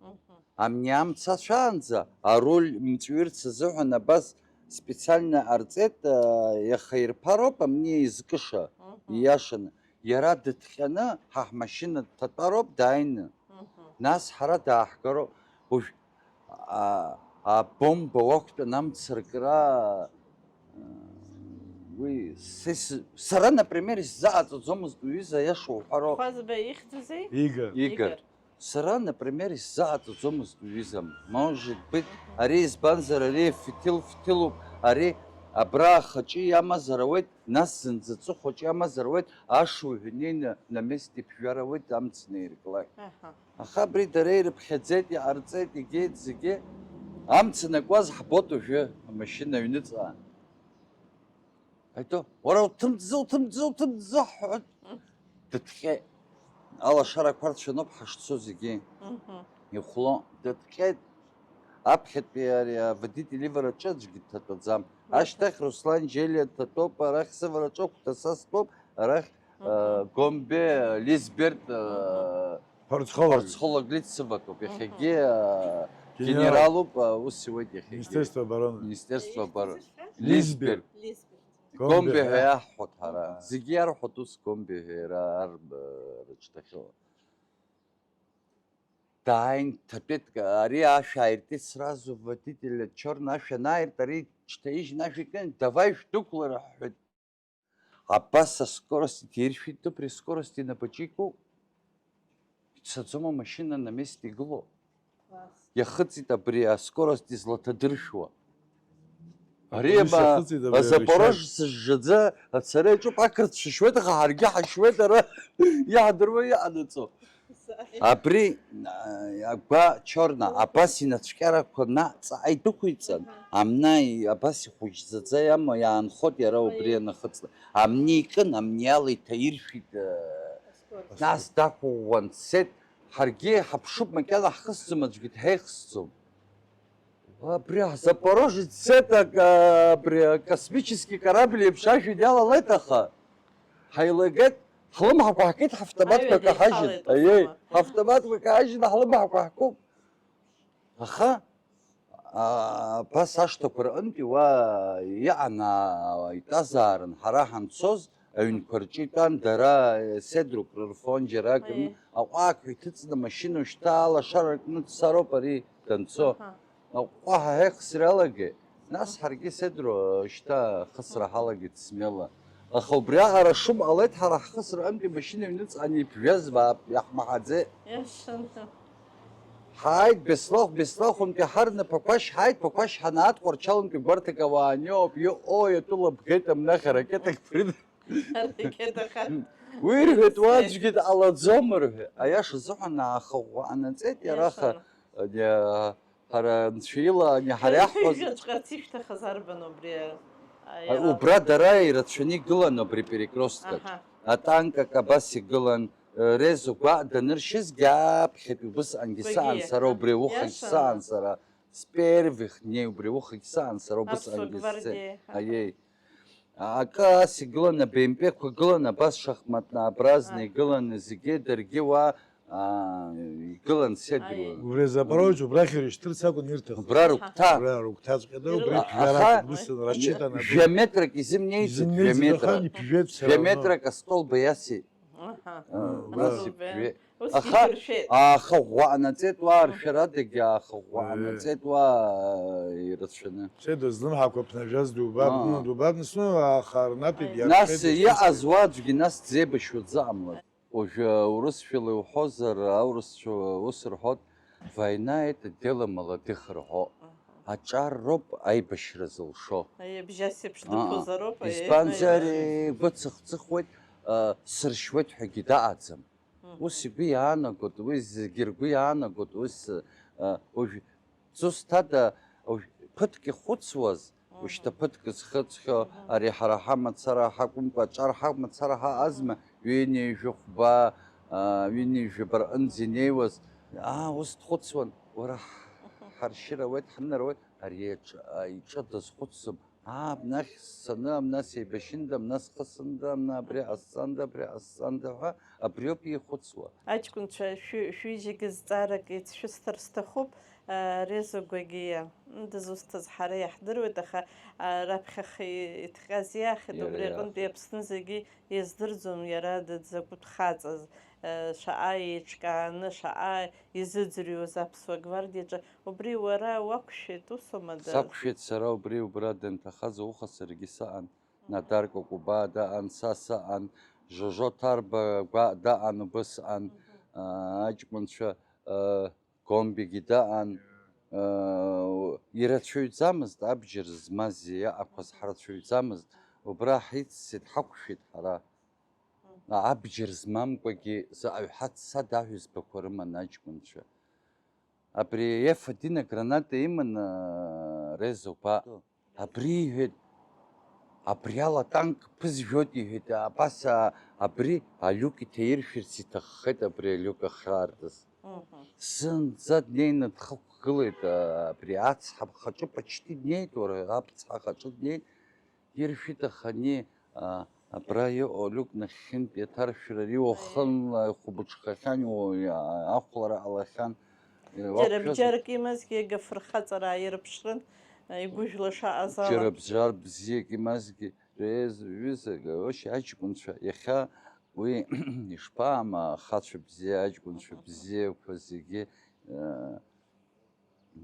Мгм. Амни амца цәаанӡа аруль мҵәҩырц азыҳәан абас специально ҟарҵеит, а, иаха ирԥароуп амни изкыша, Мгм. Ииашаны. Иара дыҭҟьаны, ҳа ҳмашьына дҭатәароуп дааины. Мгм. Нас ҳара дааҳгароуп. Уажә, а, абомба уақәтәан амца ркра, а, уи, са ис-, сара, например, исзааҵаӡомызт, уҩыза, аиаша уҳәароуп. Хәазба ихьӡузеи? Игорь. Игорь. Игорь. Сара, например, исзааҵаӡомызт уҩыза. Может быть, ари избанзар, ари фитил-фитилуп, ари абра ахаҿы иамазар ауеит, нас зынӡа аҵыхәаҿы иамазар ауеит, ашуҳәа инеины на месте иԥжәар ауеит, амца наирклак. Аҳа. Аха абри дара ирыԥхьаӡеит, иҟарҵеит, игеит зегьы. Амца анакуаз ҳбоит уажәы, амашьына аҩныҵҟа. Аиҭо, уара уҭымҵӡо, уҭымҵӡо, уҭымҵӡо ҳҳәоит. Дыҭҟьеит. Алашарақәа рцәаноуп ҳашцо зегьы. Мгм. Ихәло, дыҭҟьеит. Аԥхьатәи ари аводитель ивараҿы аӡәгьы дҭатәаӡам. Мгм. Ашьҭахь Руслан Џьелиа дҭатәоуп, арахь сывараҿы ахәҭа са стәоуп, арахь, Мгм. э, Гомбе, Лизберт, э, Мгм. Ҳорцхолог. Ҳорцхолог Лид сыватәоуп. Мгм. Иахьагьы, э, Генерал. Генералуп, э, ус иуеит иахьагьы. Министерство обороны. Министерство обороны. Лизберт. Лизберт. Лизберт. Гомбе Гомбе ҳәа ҳәа. Иаҳҳәоит ҳара. Ага. Зегьы иарҳәоит ус Гомбе ҳәа иара арб-, рыҽҭахьоу. Дааин, дҭатәеит, ари ашә ааиртит сразу, водитель, чорна ашә анааирт, ари дшьҭаижьын ашә икын, давай шәдәықәлар ҳҳәеит. Абас аскорость иҭиршәит, убри аскорость инапаҿы икуп. Ицаӡом амашьына на месте игылоуп. Класс. Иахыҵит абри аскорость излаҭадыршәуа. Ари Абри ама-, иахыҵит абри азапорожец ашьа. Жжаӡа ацара иаҿуп, ақырҭцәа шьуеит, аха ҳаргьы ҳашьуеит, ара иаҳдыруа иҟанаҵо. Абри, а, агәа чорна, абас инацәкьарақәа наҵаҟа идәықәиҵан, Аҳа. Амна и-, абас ихәыҷӡаӡа иама-, иаанхоит иара убри Аиеи. Анахыҵла. Амни икын, амни ала иҭаиршәит, а, Аскор. Нас дақәыӷәӷәан дцеит, ҳаргьы ҳаԥшуп, макьана ҳхысӡом, аӡәгьы дҳаихсӡом. Абри ҳзапорожец цеит, ак-, абри акосмический корабль еиԥш ажәҩан иалалеит, аха ҳаилагеит, Ҳлымҳақәа ҳкит, ҳавтоматқәа Аҩада каҳажьын. Ихалеит Аиеи, усҟан. Ҳавтоматқәа каҳажьын, ҳлымҳақәа ҳкуп. Аха, а, абас ашҭақәа рҟынтәи уа иҟан, а, итәазаарын, ҳара ҳанцоз, аҩнқәа рҿы итәан, дара, е, седрук рырфон џьарак, Аиеи. Аҟәақҳәа иҭыҵны амашьына ушьҭа алашара ркны дцароуп ари данцо. Аҳа. Аҟәҟәаҳәа ҳаихсыр иалагеит, нас ҳаргьы седро шьҭа ахысра ҳалагеит смело. Аха убриаҟара шым ҟалеит, ҳара ҳхысра антәи машьына ҩныҵҟан иԥжәаз баап, иаҳмаҳаӡеит. Иашаны. Ҳааит, Беслахә, Беслахәынтәи ҳарны Ԥақәашь ҳааит, Ԥақәашь ҳанаат, Тҟәарчалынтәи гәарҭак ауаа аниоуп, иҟои, атәыла бгеит, амнахь аракетак ԥрыд. Аракетаха. Уи рҳәеит, уа аӡәгьы дҟалаӡом рҳәеит. Аиаша азыҳәан аахыӷәӷәа анаҵеит иара, аха, Иашаны. Ани, ҳара анцәа ила, ани ҳара иаҳҳәоз. Ҳәа ишәаҵәҟьарц ишәҭахыз арбан убри, а, иара? Убра дара ирацәаны игылан убри перекресткаҿ. Аҳа. Атанк акы абас игылан, э, Резо гәаҟ даныршьызгьы аԥхьатәи убысҟангьы саан сара убри аухагь саан сара. С первых дней убри аухагь саан сара убысҟангьы сцеит. Аԥсуа гвардиа, аҳа. Аиеи. Акы ас игылан, абемпеқәа гылан, абас шахматнообразно игыланы зегьы, даргьы уа, аа, игылан седруа. Убри азапароџь убрахь ирышьҭырц акәын ирҭахыз. Убра рыгәҭа. Убра рыгәҭаҵәҟьа да, убри ԥжәарак, аха, ус рашьыҭан абри. Жәа-метрак изымнеиӡеит, изымнеиӡеит, жәа-метрак. Аха иԥжәеит все равно. Жәа-метрак астолба иасит. Аҳа. Убра. Астолба. Аха, аха ӷәӷәа ҟанаҵеит уа, аршәарадагьы аха ӷәӷәа ҟанаҵеит уа, ирацәаны. Седуа злымҳақәа ԥнажәаз дубап, ну, дубап, нас, ну, аха рнапҩык иаршәеит. Нас иҟаз уа аӡәгьы нас дзеибашьуа дзыҟамлац. Уажәы урысшәала иуҳәозар, аурысцәа ус рҳәоит, война — это дело молодых рҳәо. Аха. Аҿар роуп аибашьра зылшо. Аиеи, бжьас еиԥш дыԥозароуп, аиеи, избанзар, аиеи, гәыцых-цыхуеит, а, сыршьуеит ҳәагьы даҟаӡам. Ус игәы иаанагоит, уи зегьы ргәы иаанагоит, ус, а, уажә зусҭада, уажә ԥыҭк ихәыцуаз, ушьҭа ԥыҭк зхыҵхьоу, ари ҳара ҳамацара ҳакәымкәа, аҿар ҳамацара ҳаҟазма, ҩынҩажәи хәба, а, ҩынҩажәи бырҟынӡа инеиуаз, аа, ус дхәыцуан, уара, ҳ-, ҳаршьыр ауеит, ҳнар ауеит, ари аҿ-, а, иҿы дазхәыцӡом, аа, абнахь сцаны, абна сеибашьында, абна схысында, абна абри ҟасҵанда, абри ҟасҵанда ҳәа, абриоуп ихәыцуа. Аҷкәынцәа, шәи-, шәҩыџьагьы зҵаарак еицшәысҭар сҭахуп, а, Резо Гәагиа, дызусҭаз ҳара иаҳдыруеит, аха, а, раԥхьаха и-, иҭҟьаз иаахьеит, убри аҟынтәи Аԥсны зегьы иаздырӡом иара дызакәытә хаҵаз, а, шаҟа еиҿкааны, шаҟа изыӡырҩуаз Аԥсуа гвардиаҿы, убри уара уақәшәеит, усоума, дад? Сақәшәеит сара убри, убра данҭахаз ауха саргьы саан, Надар Кәакәыбаа даан, са саан, Жожо Ҭарба гәа-, даан убысҟан, аа, аҷкәынцәа, аа, Гомбегьы даан, аа, ирацәаҩӡамызт абџьар змаз, иаақәаз ҳрацәаҩӡамызт, убра ҳиццеит, ҳақәшәеит ҳара. Абџьар змамкәагьы заҟаҩ ҳаццада аҳәызбақәа рыман аҷкәынцәа. Абри Еф один аграната иман, аа, Резо гәа. Абри иҳәеит, абри ала атанк ԥызжәоит, иҳәеит, абас, аа, абри алиук иҭаиршәырц иҭаххеит, абри алиук ахьаартыз. Мгм. Зынӡа днеины дхықәгылеит, аа, абри ацҳа хаҿы почти днеит, уара, аԥцҳа хаҿы днеит, иршәит, аха ани, аа, абра иҟоу алиук нахьхьынтә иаҭаршәыр, ари уахынла ихәыбыҽхахьан, иу-, ахәлара ҟалахьан. Џьара бџьарк имазгьы, Гафыр хаҵара ааирԥшрын, игәыжәла шаҟаз ала. Џьара бџьар бзиак имазгьы, реизҩызак, ошьа аҷкәынцәа, иахьа уи ишԥаама, ахацәа бзиа, аҷкәынцәа бзиақәа зегьы, э,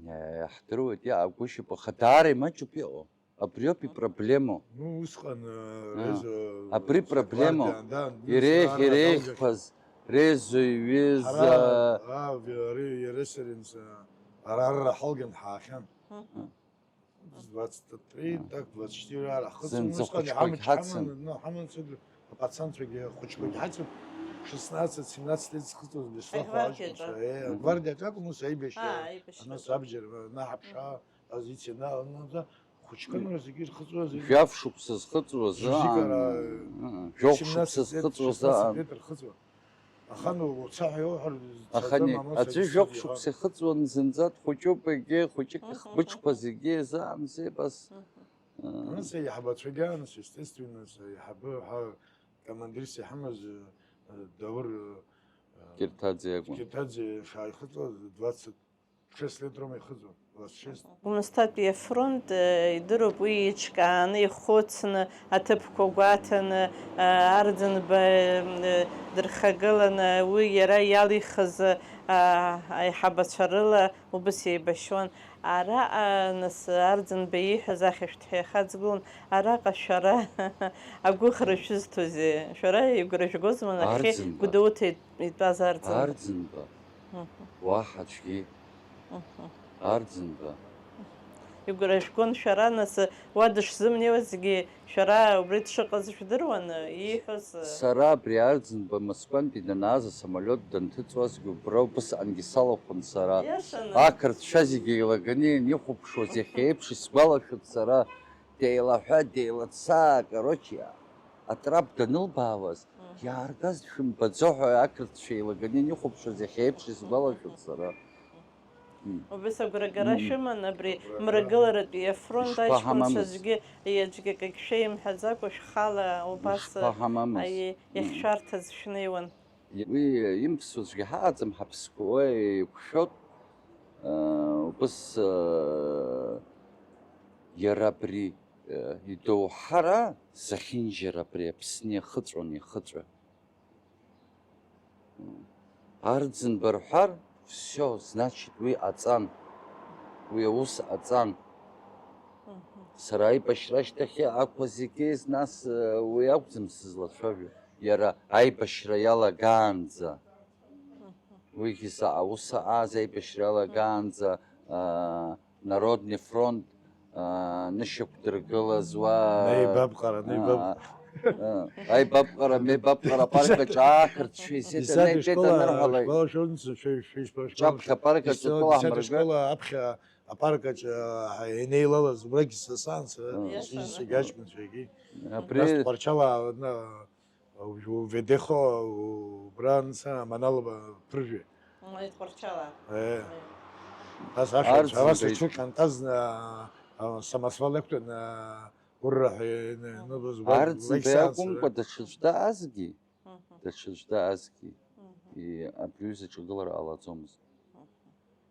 иаҳдыруеит, иаҳгәышьап, аха даара имаҷуп иҟоу. Абриоуп ипроблемоу. Ну, усҟан, э, Резо, абри проблемоу. Иреиӷь-, иреиӷьқәаз, Резо иҩыза. Ҳара, а, ари, иара сареи, ара, ара ҳалган ҳаахьан. Мгм. Двадцать три, так, двадцать четыре ара ҳхыҵын, зынӡа усҟан хәыҷқәагь иҳамч-, ҳацын. Ҳаман, ну, ҳаман сыдр-, апацанцәагьы хәыҷқәагь ҳацын, шестнадцать семнадцать лет зхыҵуаз Беслахәаа аҷкәынцәа, э, агвардиаҿ акәын, ус аибашьра, а, аибашьра, нас абџьар, наҳаԥшаа, Позициа, на, на, на, хәыҷқәа зегьы ирхыҵуа зегьы. Жәаф шықәса зхыҵуаз аан. Жәзикара, аа, жәохә шықәса семнадцать лет, зхыҵуаз шестнадцать аан. Лет рхыҵуа. Аха, ну, уца ҳәа иуҳәар, аха цаӡам, не, амоцәагьы аӡәы жәохә сыдиҳәа. Шықәса ихыҵуан зынӡа, дхәыҷуп егьи, хәыҷык ихбыџқәа зегьы заанӡа, абас. Мгм. Аа. Нас аиҳабацәагьы ааныс, естественно, аиҳабы ҳәа командирс иҳамаз, Даур Кирҭаӡе акәын. Кирҭаӡе шааихыҵуаз двадцать шесть лет роума ихыҵуан, двадцать шесть. Гәымсҭатәи афронт, э, идыруп, уи еиҿкааны, ихәыцны, аҭыԥқәа гәаҭаны, э, Арӡынба, э, дырхагыланы, уи иара иалихыз, э, аиҳабацәа рыла убыс еибашьуан. Араҟа, нас, Арӡынба ииҳәаз ахьышәҭҳәа ихаҵгылон, араҟа шәара агәыӷра шәызҭозеи? Шәара игәра жәгозма нахьхьи Арӡынба. Гәдоуҭа итәаз Арӡынба? Арӡынба. Уаҳа аӡәгьы. Арӡынба. Игәра жәгон шәара, нас, уа дышзымнеиуазгьы, шәара убри дшыҟаз шәдыруан, ииҳәоз. Сара абри Арӡынба Москвантәи данааз асамолиот данҭыҵуазгьы убра убысҟангьы салахәын сара. Иашаны. Ақырҭцәа зегьы еилаганы ианихәаԥшуаз иахьа еиԥш исгәалашәоит сара, деилаҳәа, деилаца, короче, атрап данылбаауаз, иааргаз шәымбаӡо ҳәа ақырҭцәа еилаганы ианихәаԥшуаз иахьа еиԥш исгәалашәоит сара. Убыс агәрагара шәыман абри мрагыларатәи афронт аҷкәынцәа аӡәгьы аӡәгьы акгьы шәеимҳәаӡакәа шәхала убас иахьшәарҭаз шәнеиуан. Уи имԥсуаҵәҟьа ҳаҟаӡам, ҳаԥсқәа уа еиқәшәоит. Убыс иара абри идоуҳара зехьынџьара абри Аԥсны иахыҵәон, ихыҵәа. Арӡынба рҳәар, всё, значит, уи ҟаҵан, уи аус ҟаҵан. Сара аибашьра ашьҭахь ақәа зегьы, нас, уи акәӡам сызлацәажәо, иара аибашьра иалагаанӡа. Уигьы заҟа ус аҟаз аибашьра иалагаанӡа, народный фронт, нышьақәдыргылаз уа. Неибабҟара, неибаб- Аибабҟара, меибабҟара апарк аҿы ақырҭцәа исеҭанеитәеит анырҳәалак. Ҷаԥхьа апарк аҿы атәыла ҳмыргы. Школа аԥхьа апарк аҿы инеилалаз убрагь сасаан сара сҩызцәагьы аҷкәынцәагьы. Абри Тҟәарчала ведехо убра анца аманалба ԥыржәе. Тҟәарчала. Э. Нас ашәа Арӡынба ала сыҽу хьантаз самосвал еқәтәан. Гәырраҳәа ианылбаз убра Арӡынба леиксаанцара. Иакәымкәа даҽаӡә даазгьы, даҽаӡә даазгьы, и-, абри аҩыза ҿагылара ҟалаӡомызт.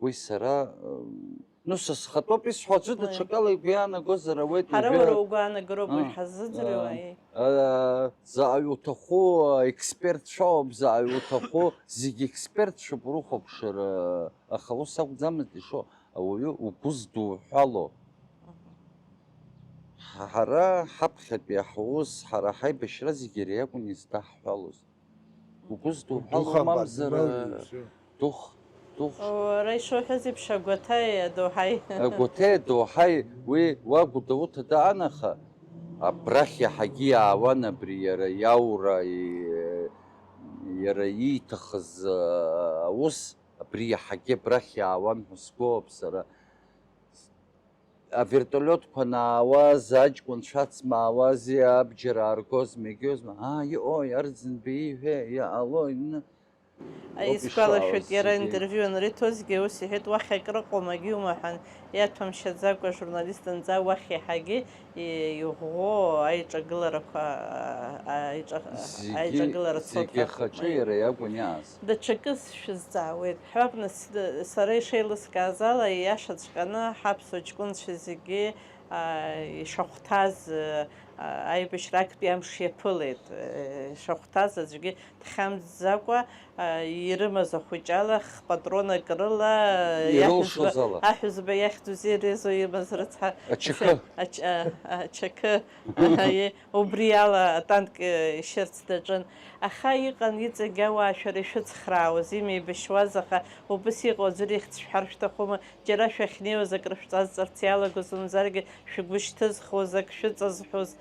Уи сара, м, ну, са схатәоуп исҳәо, аӡәы даҽакала игәы иаанагозар ауеит, Ҳара уажәы, уара угәаанагароуп уи Аа, ҳаззыӡырҩуа, аа, еи. Аа, заҟаҩ уҭаху, аексперт шәоуп, заҟаҩ уҭаху, зегь експертцәоуп рыхәаԥшыр, аа, аха ус акәӡамызт ишо, ауаҩы угәы здуҳәало. Ҳа-, ҳара ҳаԥхьатәи ҳус, ҳара ҳаибашьра зегь иара иакәын издаҳҳәалоз. Угәы здуҳәало Духамбар, мамзар, дмаҩу, всё. Дух, дух. Уара ишуҳәаз еиԥш, агәаҭеи адоуҳаи. Агәаҭеи адоуҳаи, уи уа Гәдоуҭа даан, аха абрахь иаҳагьы иаауан абри иара иаура, и-, иара ииҭахыз, а, аус, абри иаҳагьы абрахь иаауан ҳәа сгәоуп сара. Авертолиотқәа анаауаз, аҷкәынцәа ацмаауази, абџьар ааргозма, егьиозма, аа, иҟои, Арӡынба ииҳәеи, иҟалои, ны-, Ауп Исгәалашәоит, ишаауаз иара зегьы. Интервиу анриҭозгьы ус иҳәеит, уахь акрыҟоума, егьиума ҳәан, иаҭәамшьаӡакәа ажурналист анҵаа, уахь иаҳагьы иӷәӷәоу аиҿагыларақәа, аиҿа-, Зегьы, аиҿагылара цоит зегьы ҳәа ахаҿы иара иакәын иааз. Даҽакы сшәызҵаауеит. Ҳәап, нас, сара ишеилыскааз ала, ииашаҵәҟьаны ҳаԥсуа ҷкәынцәа зегьы, а, ишахәҭаз, а, аибашьра актәи амш иаԥылеит. Э, ишахәҭаз аӡәгьы дхьамҵӡакәа, а, ирымаз ахәыҷала, хпатронак рыла, а, Ирылшоз иаҳәызба, ала. Аҳәызба иахьӡыз ирезо имаз рыцҳа. Ачакы. Ач-, а, ачакы. Аҳа, е-, убри ала атанк, э, ишьырц даҿын. Аха иҟан иҵегь ауаа шәара ишәыцхраауаз, имеибашьуаз, аха убыс иҟоу аӡәыр ихьӡ шәҳәар шәҭахума? Џьара шәахьнеиуаз акрышәҵазҵарц иалагоз, мамзаргьы шәгәы шьҭызхуаз, ак шәыҵазҳәоз.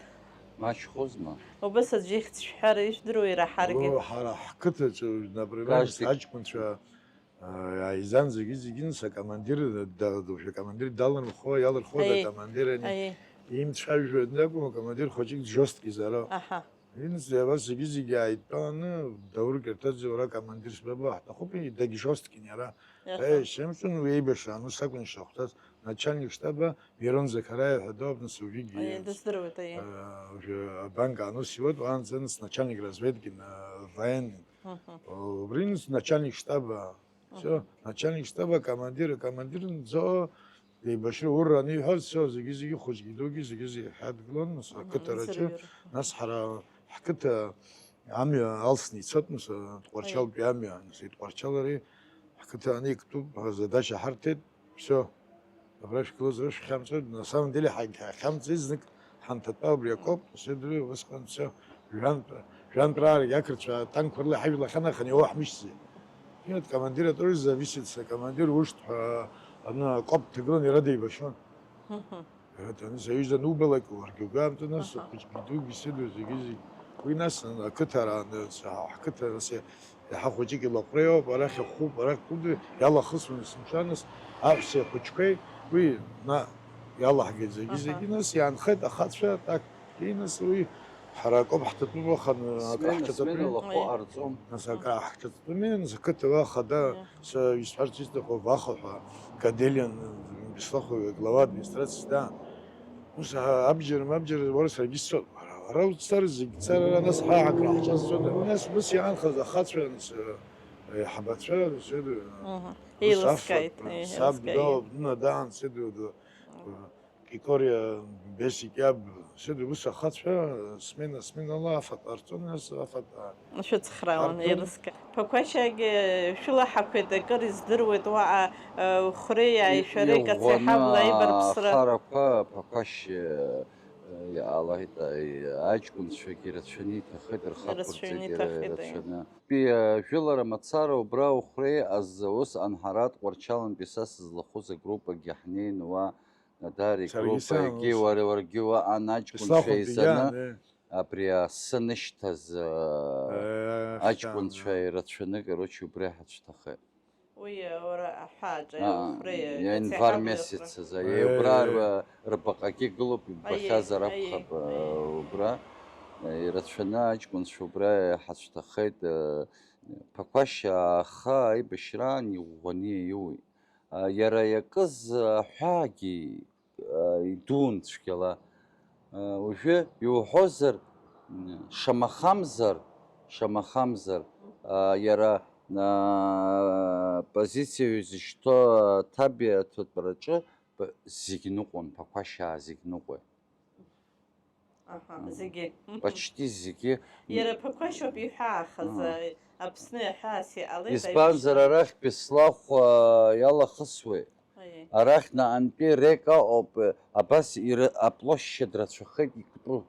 Мачхәызма? Убыс аӡәы ихьӡ шәҳәар ижәдыруа ираҳаргьы. О, ҳара ҳқыҭаҿы, например, Каждый аҷкәынцәа, а, ааизан зегьы-зегьы, нас акомандир, да-, да-, акомандир далырхуа, иалырхуа Аиеи. Акомандир ани Аиеи. Имцәажәо днакәым, акомандир хәыҷык жесткий зара. Аҳа. Инс, абас зегьы-зегьы ааидтәаланы, Даур Кьарҭаӡе, уара акомандир шбаба, ҳҭахуп, и-, дагьжесткин иара. Иаха. Э, Шьамсун уи еибашьраан ус акәын ишахәҭаз, начальник штаба Мирон Закараиа ҳәа дыҟоуп, нас уажәыгьы Аиеи, дыздыруеит, аиеи. Э, уажәы абанк аанус иуеит, уаанӡа нас начальник разведки, на-, военный. Убри нас начальник штаба, все, начальник штаба, командир, командир нҵо, еибашьра урра аниҳәоз, все, зегьы-зегьы хәыҷгьы дугьы зегьы-зегьы ҳадгылон, нас ақыҭа раҿы, нас ҳара ҳқыҭа амҩа алсны ицот, нас Тҟәарчалтәи амҩа, нас Тҟәарчал ари ҳқыҭа аниктәуп, задача ҳарҭеит, все. Абра шәгылазар шәхьамҵуеит, на самом деле ҳагьхьамҵит, знык ҳанҭатәа убри акоуп, нас идырҩ усҟан все, жәантә, жәантә раарагь ақырҭцәа атанкқәа рыла ҳажәла ахьанаханы иоуа ҳмышьҭзи. Нет, командир тоже зависит, са командир ушт ҳәа, аны акоуп дҭагылан иара деибашьуан. Иара ҭаны саҩыза анубалак, уаргьы угәамҵуа, нас хәыҷгьы дугьы сыду зегьы-зегь. Уи нас ақыҭа ара, ҳқыҭа нас Иаҳа хәыҷык илаҟәреиуоуп, арахь ахәуп, арахь кәыдра иалахысуан есымша, нас аҳәсеи ахәыҷқәеи уи, на, иалаҳгеит зегьы-зегьы, нас иаанхеит ахацәа, так, и, нас уи ҳара акоуп ҳҭатәы уаханы, акы ҳҽаҵатәы. Смена лахәы ҟарҵом. Нас акы ҳҽаҵатәыми, нас ақыҭа уа хада, са исҳәарц исҭаху Ваха ҳәа, Каделиан, Беслахәы глава администрациас даан. Ус, а, абџьар, мабџьар, уара саргьы сцот. Ара, ара уцар, зегь цар, ара нас ҳа ҳакра ҳҿазҵода. Нас ус иаанхаз ахацәа, нас, э, аиҳабацәа, нас, э, Мгм. ус Еилыскааит, афатә, э, саб еилыскааит. Дауп, дна даан, сыду, ду, Мгм. Кикориа, Бесик иаб, сыду, ус ахацәа, смена, сменала афатә ҟарҵон, нас афатә, а, Шәыцхраауан, еилыскаа. Ԥақәашьагьы шәылаҳақәеит, акыр издыруеит уаҟа, э, хәреи ааишәареи, кацеи ҳабла аибарԥсра. Ахарақәа Ԥақәашь, э, иаалаҳаит, аи-, аҷкәынцәагьы ирацәаны иҭахеит, рхы ақәырҵеит, ирацәаны иҭахеит, аи. Ирацәаны. Тәи, э, жәылара мацара убра ухәреи азы ус анҳаратә Тҟәарчалнтәи са сызлахәыз агруппагьы ҳнеин уа, Дарик, саргьы группа, саан егьи ус. Уара, уаргьы уаан аҷкәынцәа еизаны, исахәаԥ егьаан, э. Абри асы нышьҭаз, э, Э, аҷкәынцәа ахьҭа, ирацәаны, короче, убри ҳацәҭахеит. Уи, э, уара аҳәааҿы, а, иухәреи, январ месяц азы, э, убра, э, р-, рбаҟагьы гылоуп, иббахьазар акәхап, э, убра, э, ирацәаны аҷкәынцәа убра иҳацәҭахеит, э, Ԥақәашь аха аибашьраан иӷәӷәаны иаиуит. Иара иакыз аҳәаагьы идуун цәгьала. Уажәы иуҳәозар, шамахамзар, шамахамзар, иара позициа изышьҭоу аҭабиа аҭыԥраҿы зегь ныҟәон, Ԥақәашьаа зегь ныҟәеит. Аҳа, зегьы. Почти зегьы. Иара Ԥақәашьоуп иҳәаахаз, Аԥсны иаҳәаас иҟалеит. Избанзар, арахь Беслахә, а, иалахысуеит. Аиеи. Арахь наҟантәи Река ауп, абас иры-, аплощадь рацәахеит иктәу.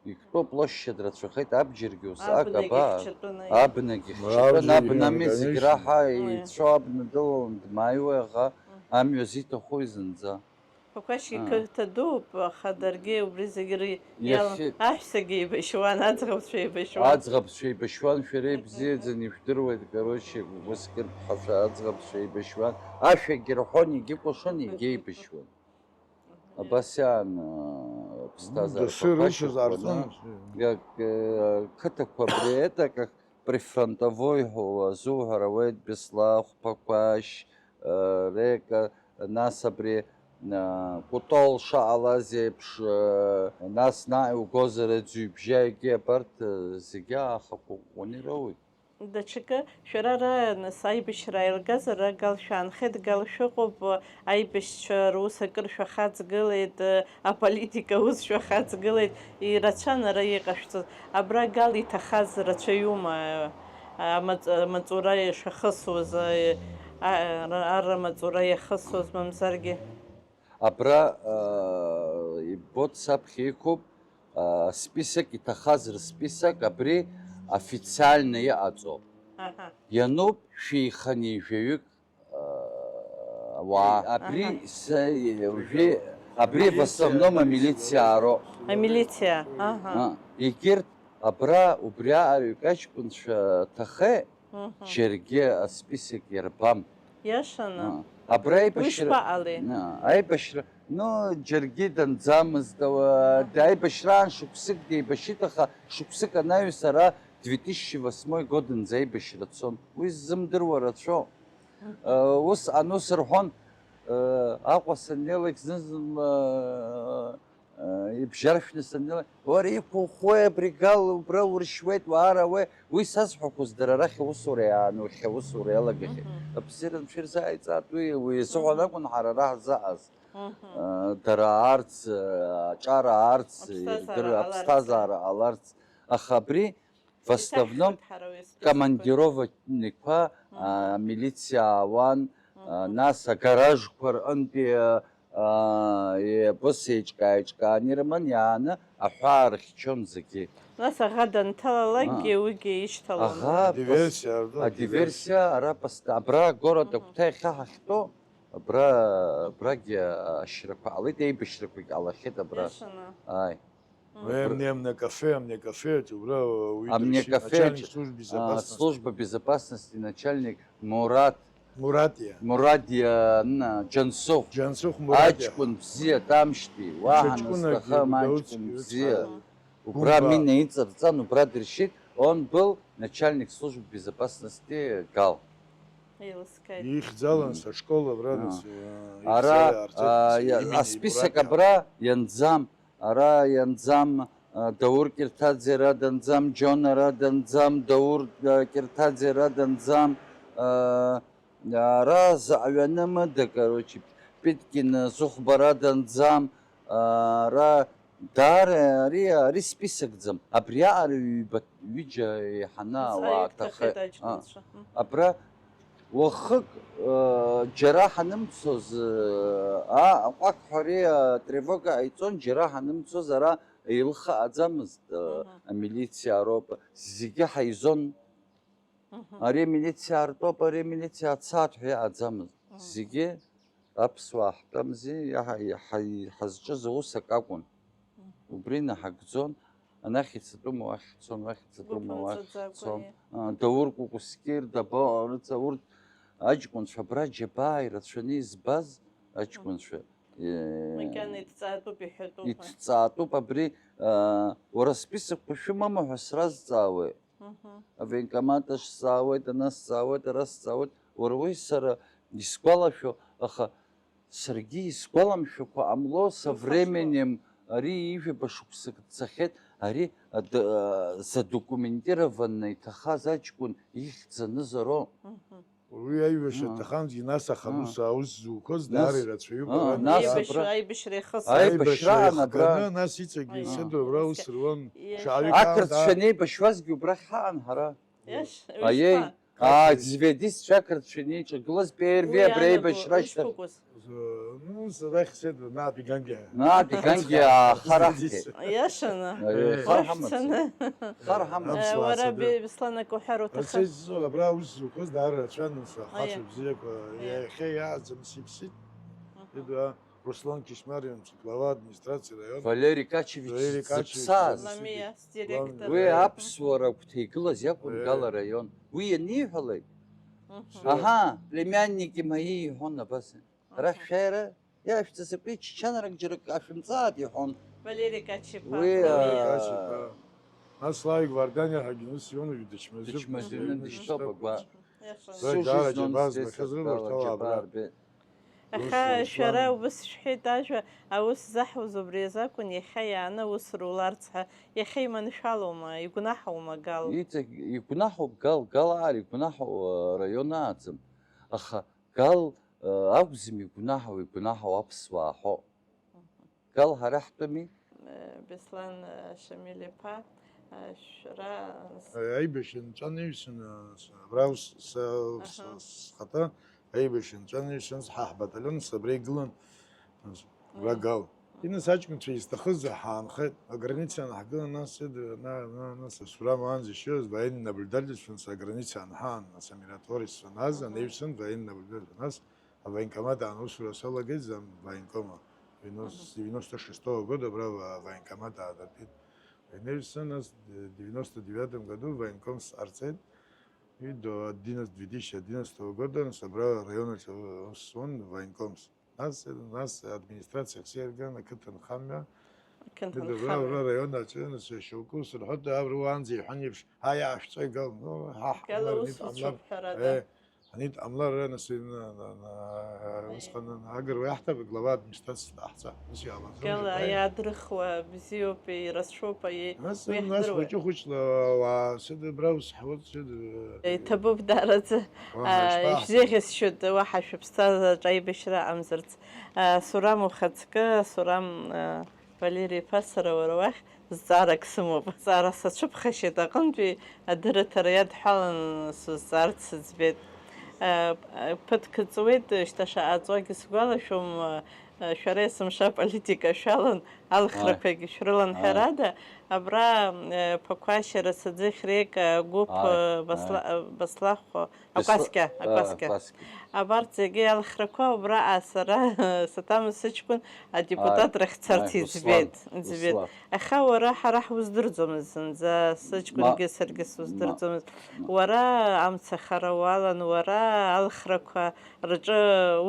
Иктәу аплощадь рацәахеит, абџьаргьы усҟак абнагьы аба, хьчатәын, аиеи. Абнагьы хьчатәын, абнами зегь раҳа еицәоу абна дылалан дмааиуеи аӷа, амҩа зиҭахуи зынӡа. Ԥақәашь иқыҭа дууп, аха даргьы убри зегьы ры-, иалан. Аҳәсагьы еибашьуан, аӡӷабцәа еибашьуан. Аӡӷабцәа еибашьуан, шәара ибзиаӡаны ижәдыруеит, короче, ус кыр ԥҳацәа аӡӷабцәа еибашьуан. Ашәагьы рҳәон, егьыкәашон, егьеибашьуан. Абас иаан, э, ԥсҭазаара. Дасу Ԥақәашь рышьыз ӷәӷәаны, ҟарҵон. Иак, э, қыҭақәа абри это, как Прифронтовой ҳәа азуҳәар ауеит, Беслахә, Ԥақәашь, э, Река, нас абри, э, Кәтол шаҟалаз еиԥш, э, нас наҟ иугозар аӡҩыбжьа егьи абарҭ, э, зегьы аахақәа ӷәӷәаны ироуеит. Даҽакы, шәара ара, нас, аибашьра ааилгазар, ара Гал шәаанхеит, Гал шәыҟоуп, аибашьцәа рус акыр шәахаҵгылеит, аполитика аус шәахаҵгылеит, ирацәан ара иҟашәҵоз. Абра Гал иҭахаз рацәаҩума, амаҵ-, амаҵура ишахысуаз, а, а, ара амаҵура иахысуаз, мамзаргьы? Абра, а, иббоит, саԥхьа иқәуп, а, список, иҭахаз рсписок, абри официально иҟаҵоуп. Аҳа. Иануп, шәеиханы жәаҩык ауаа. Абри са, уажәы, абри в основном амилициаароуп. Амилициа, аҳа. А, егьырҭ абра, убриаҟара ҩык аҷкәынцәа ҭахеит, џьаргьы асписок ирбам. Иашаны? А, абра аибашьра, уи шԥаҟалеи? А, аибашьра, ну, џьаргьы данӡамызт, ауаа, аибашьраан шықәсык деибашьит, аха шықәсык анаҩс ара две тысячи восьмой годынӡа аибашьра цон. Уи ззымдыруа рацәоуп. Э, ус, ан-, ус рҳәон, э, Аҟәа саннеилак зны-зынла, Ибжьаршәны саннеилак, уара иқәухуеи абри Гал, убра уршьуеит, уаара уеи, уи сазҳәақәоз дара арахь аусура иаанухьа, аусура иалагахьеит. Абзиара анцәа ирзааиҵааит уи, уи изыҳәан акәын ҳара ара ҳзааз. Дара аарц, аҿар аарц, аԥсҭазаара ҟаларц. Аԥсҭазаара ҟаларц. Аха абри в основном командированникқәа, амилициа аауан, нас агаражқәа рҟынтәи, а, еибыс еиҿкаа-еиҿкааны ирыман, иааны аҳәаа рыхьчон зегьы. Нас аӷа данҭалалакгьы уигьы ишьҭалон. Аӷа, диверсиа, адиверсиа ара пост-, абра агород агәҭа иахьа ҳахьтәоу, абра, абрагьы ашьрақәа ҟалеит, еибашьрақәагь ҟалахьеит абра. Иашаны. Ааи. Уи амни-, амни акафе, амни акафе, убра, уи Амни дыршьит, акафе, начальник службы а, безопасности. Служба безопасности начальник Мурат. Муратиа. Мурадиа, н-, Џьансыхә. Џьансыхә Муратиа. Аҷкәын бзиа, тамшьтәи, уаҳа ҽыҷкәынак насҭахым, иугәыдоуцгьы аҷкәын бзиа. Ҳәа. Убра Гәымба. Мина иҵарҵан, убра дыршьит, он был начальник службы безопасности Гал. Еилыскааит. Ихьӡалан сашкол абра, а, нас, а, ара, ицеиаарц, а, имени асписок Муратиа. Абра ианӡам, ара ианӡам, а, Даур Кирҭаӡе ара данӡам, Џьон ара данӡам, Даур, а, Кирҭаӡе ара данӡам, а, ара заҟа ҩаны мыда, короче, Питкин, а, Зыхәба ара данӡам, а, ара даара ари, ари списокӡам. Абриаҟара ҩба, ҩыџьа еиҳаны ауаа аҭаххеит. Абра Уахык, э, џьара ҳанымцоз, э, а, аҟәақҳәа ари, э, тревога ҟаиҵон, џьара ҳанымцоз ара еилыхааӡамызт, э, амилициа ароуп, зегьы ҳаизон. Ари амилициа артәоуп, ари амилициа ацааит ҳәа иҟаӡамызт. Зегьы аԥсуаа ҳтәамзи, иаҳа-, иаҳа-, иҳазҿыз аус акы акәын. Убри наҳагӡон, анахь ицатәума уахь ицон, уахь ицатәума уахь ицон. Гәыԥымҵәаӡакәа, ии. А, Даур Кәыкәскьыр, Дабо, рыца, урҭ аҷкәынцәа абра џьабаа ирацәаны избаз аҷкәынцәа, э, макьана иҭҵаатәуп иҳәатәуп, ҳәа. Иҭҵаатәуп абри, а, уара списокқәа шәымоума ҳәа сразҵаауеит. Авоенкомат ахь сҵаауеит, ана сҵаауеит, ара сҵаауеит. Уара уи сара исгәалашәо, аха саргьы исгәаламшәакәа ҟамло, со временем, ари ҩажәаба шықәсак дцахьеит, ари ад-, а, задокументированно иҭахаз аҷкәын ихьӡ анызароу. Уи аибашьра дҭахамзгьы, нас аха, ус аус зуқәаз даара ирацәаҩуп, ара нас абра аибашьра ихысыз. Аибашьра аан абра. Аибашьра ихганы, нас иҵегьы исыдоу абра аус руан. Ақырҭцәа анеибашьуазгьы убрахь ҳаан ҳара. Аиеи. Аа, зведисцәа ақырҭцәа инеиҿагылаз П Р В абра аибашьра ашьҭахь. Ну, сара ихсеит, наатәи гангьы. Наатәи гангьы аахараҳгеит. Иашаны. Аиеи, хар ҳамаӡам. Хар ҳамаӡам. Уара, Беслан, акы уҳәар уҭахы? Абра аус зуқәаз даара рацәан, нас ахацәа бзиақәа, иахьа иааӡам сиԥсит. Идуа Руслан Кишмариа, глава администрации района. Валери Качевич зыԥсааз. Ламиа, сдиректор. Уи аԥсуара агәҭа игылаз иакәын Гал араион. Уи ианиҳәалак, аҳа, племянники мои иҳәон абас. Арахь шәааира, иашәҵа сакәи чачанрак џьарак ашәымҵааит иҳәон. Валери Качиԥа. Уи, Ламиа. Качиԥа. Нас Славик Варданиа ҳәагьы ус иоуан, уажәы дычмазаҩын. Дычмазаҩын, дышьҭоуп, агәаҟ. Всю жизнь он здесь отдал, аџьабаа рбеит. Аха шәара ус шәҳәеит, ажәа аус заҳуаз убри азакәын, иахьа иааны аус руларц ҳәа, иахьа иманшәалоума, игәнаҳаума, Гал? Иҵегь игәнаҳауп, Гал, Гал аар игәнаҳау, э, раион ааӡам. Аха Гал, э, акәӡам игәнаҳау, игәнаҳау аԥсуаа ҳәоуп. Гал ҳара ҳтәыми? Э, Беслан, э, Шамиль-иԥа, э, шәара... Аибашьра нҵәа анаҩсан, э, с-, абра ус, с-, с-, схаҭа аибашьра нҵәа анаҩсан, ҳа ҳбаталион, абра игылан, абра Гал. Инас аҷкәынцәа изҭахыз ҳаанхеит, аграница анаҳгыла, нас, ед-, на-, на-, нас, Сурам уаанӡа ишьоз, военный наблюдательстван, аграница анҳаан, нас, амираторисцәа, нас, анаҩсан, военный наблюдательстван, нас, Авоенкомат аан усура салагеит, зам военкома. Девяносто, девяносто шестого года абра ва-, военкомат аадыртит. Ианеҩсан, нас, девяносто девятом году военком сҟарҵеит. И до одиннадцатого, две тысячи одиннадцатого года, нас, абра араионаҿы ус суан военкомс. Нас, нас администрациахь сеирган, ақыҭанхамҩа. Ақыҭанхамҩа. Абра, абра араион аҿы, нас, шьоукы ус рҳәоит, абра уаанӡа иҳәан еиԥш, ҳаи, аашәҵәа игал, ну, ҳа, ҳгала ус уцәуп, ҳәарада. Э, Ҳанидҟамлар, ара нас, на, на, на, усҟан агыруа иаҳҭап, глава администрациа даҳҵа. Ус иҟалаӡом. Гьала, иаҳәеит. Иаадрыхуа бзиоуп, ирацәоуп, аиеи, Нас, уи нас иаҳдыруеит. Хәыҷы-хәыҷла уаа сыдыбра ус ҳуеит, сыд, Иҭабуп даараӡа. уаа, ишԥаҳҳәо? Ишәзеиӷьасшьоит уаҳа шәыԥсҭазаараҿы аибашьра амзарц. Сурам ухаҵкы, Сурам, Валери-иԥа, сара уара уахь зҵаарак сымоуп. Зҵаара сацәыԥхашьеит аҟынтәи адырраҭара иадҳәалан сузҵаарц сыӡбеит. Ԥыҭк ҵуеит, шьҭа шаҟа ҵуагьы сгәалашәом, шәара есымша аполитика шәалан, алхрақәагь шәрылан, ҳәарада, абра Ԥақәашь, Расаӡыхь, Река, Гәыԥ, Басла-, Баслахә, Акәасқьа, акәасқьа. Акәасқьа. Абарҭ зегьы алхрақәа убраҟа сара саҭамыз сыҷкәын адепутатрахь царц Аи, иӡбеит, Руслан, иӡбеит. Руслан. Аха уара ҳара ҳуздырӡомызт зынӡа, сыҷкәынгьы Ма-, саргьы суздырӡомызт. ма-, Уара амцахара уалан, уара алхрақәа рҿы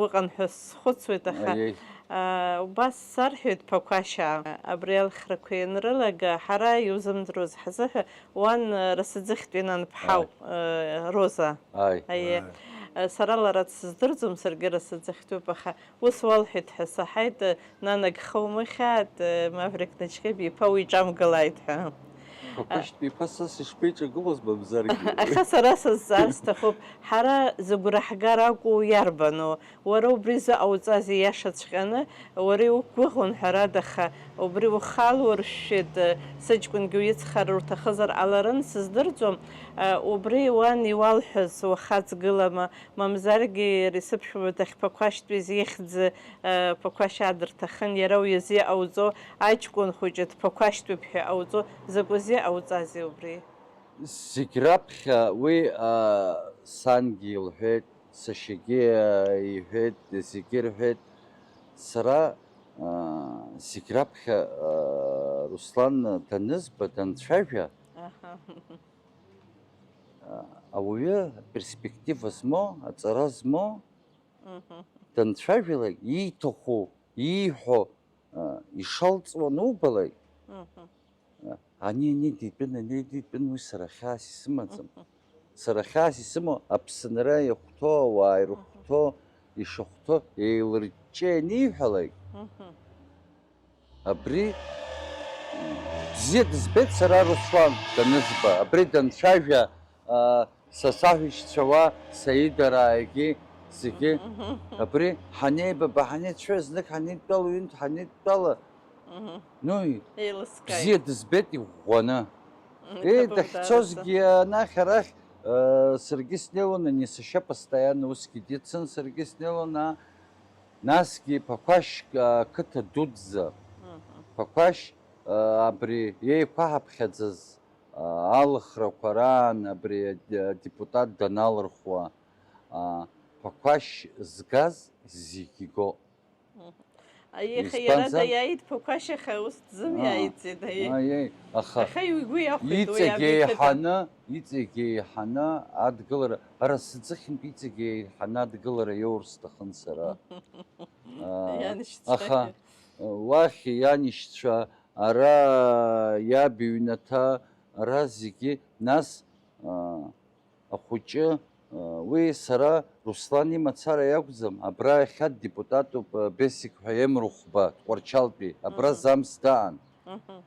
уҟан ҳәа схәыцуеит, аха Аиеи. аа, убас сарҳәеит Ԥақәашьаа. Абри алхрақәа ианрылага, ҳара иузымдыруаз ҳзыҳәа, уан, Расаӡыхьтәи нанԥҳау, Аи. э, Роза. Аи. Аиеи. Аи. Сара лара дсыздырӡом, саргьы Расаӡыхьтәуп, аха ус уалҳәеит ҳәа саҳаит, нанагха умыхьааит, Маврик Начхеби-иԥа уиҿамгылааит ҳәа. Ԥақәашьтәи иԥа сас ишԥеиҿагылоз мамзаргьы. Аха сара сазҵаар сҭахуп, ҳара зыгәра ҳгар акәу иарбану? Уара убри зыҟауҵаз ииашаҵәҟьаны, уара иуқәгәыӷуан ҳәарада, аха убри ухалуршәшәеит, сыҷкәынгьы уицхраар уҭахызар ҟаларын, сыздырӡом, убри уан иуалҳәаз уаха ӡгылама, мамзаргьы иара исыԥшәма дахьԥақәашьтәыз ихьӡ ԥақәашьаа дырҭахын, иара уи азы иҟауҵо, аҷкәын хәыҷы дԥақәашьтәуп ҳәа иҟауҵо, закәызеи иҟауҵазеи убри? Зегь раԥхьа уи, аа, сангьы илҳәеит, сашьагьы, аа, иҳәеит, зегьы рҳәеит. Сара, аа, зегь раԥхьа, аа, Руслан данызба, данцәажәа, Аҳа. аа, ауаҩы аперспектива змоу, аҵара змоу, Мгм. данцәажәалак, ииҭаху, ииҳәо, аа, ишалҵуа анубалак, Мгм. Ани, ани дитәын, ани дитәын, уи сара хьаас исымаӡам. Сара хьаас исымоу Аԥсынра иахәҭоу, ауаа ирыхәҭоу, ишахәҭоу еилырҷҷа ианиҳәалак, абри бзиа дызбеит сара Руслан данызба, абри данцәажәа, а, са саҳәшьцәа уа, Саидараагьы, зегьы, абри ҳанеибаба, ҳанеицәажәа, знык ҳанеидтәала, ҩынтә ҳанеидтәала, Мгм. Ну, Еилыскааит. Бзиа дызбеит иӷәӷәаны. Мм, Еи, иҭабуп дахьцозгьы даараӡа. Анахь арахь, э, саргьы снеилон, ани сашьа постоянно усгьы дицын, саргьы снеилон, а, насгьы Ԥақәашь, а, қыҭа дуӡӡа. Мгм. Ԥақәашь, а, абри еиқәаҳаԥхьаӡаз, а, алхрақәа раан абри аде-, адепутат даналырхуа, а, Ԥақәашь згаз зегь игоуп. Мгм. Аиеи, аха иара Избанзар? Даиааит Ԥақәашь, аха ус Аа, дзымиааиӡеит, аиеи. Аиеи, аха Аха игәы иахәеит уи иҵегь аб иҭыԥ. Еиҳаны, иҵегь еиҳаны адгылара, Расаӡыхьынтә иҵегь еиҳаны адгылара иоур сҭахын сара. Аа, Ианшьцәа. Аха, уахь ианшьцәа, ара иаб иҩнаҭа, ара зегьы, нас, аа, Ахәыҷы, уи сара Руслан имацара иакәӡам, абра иахьа ддепутатуп, Бесик ҳәа Емрыхәба, Тҟәарчалтәи, абра Мгм. замс даан. Мгм.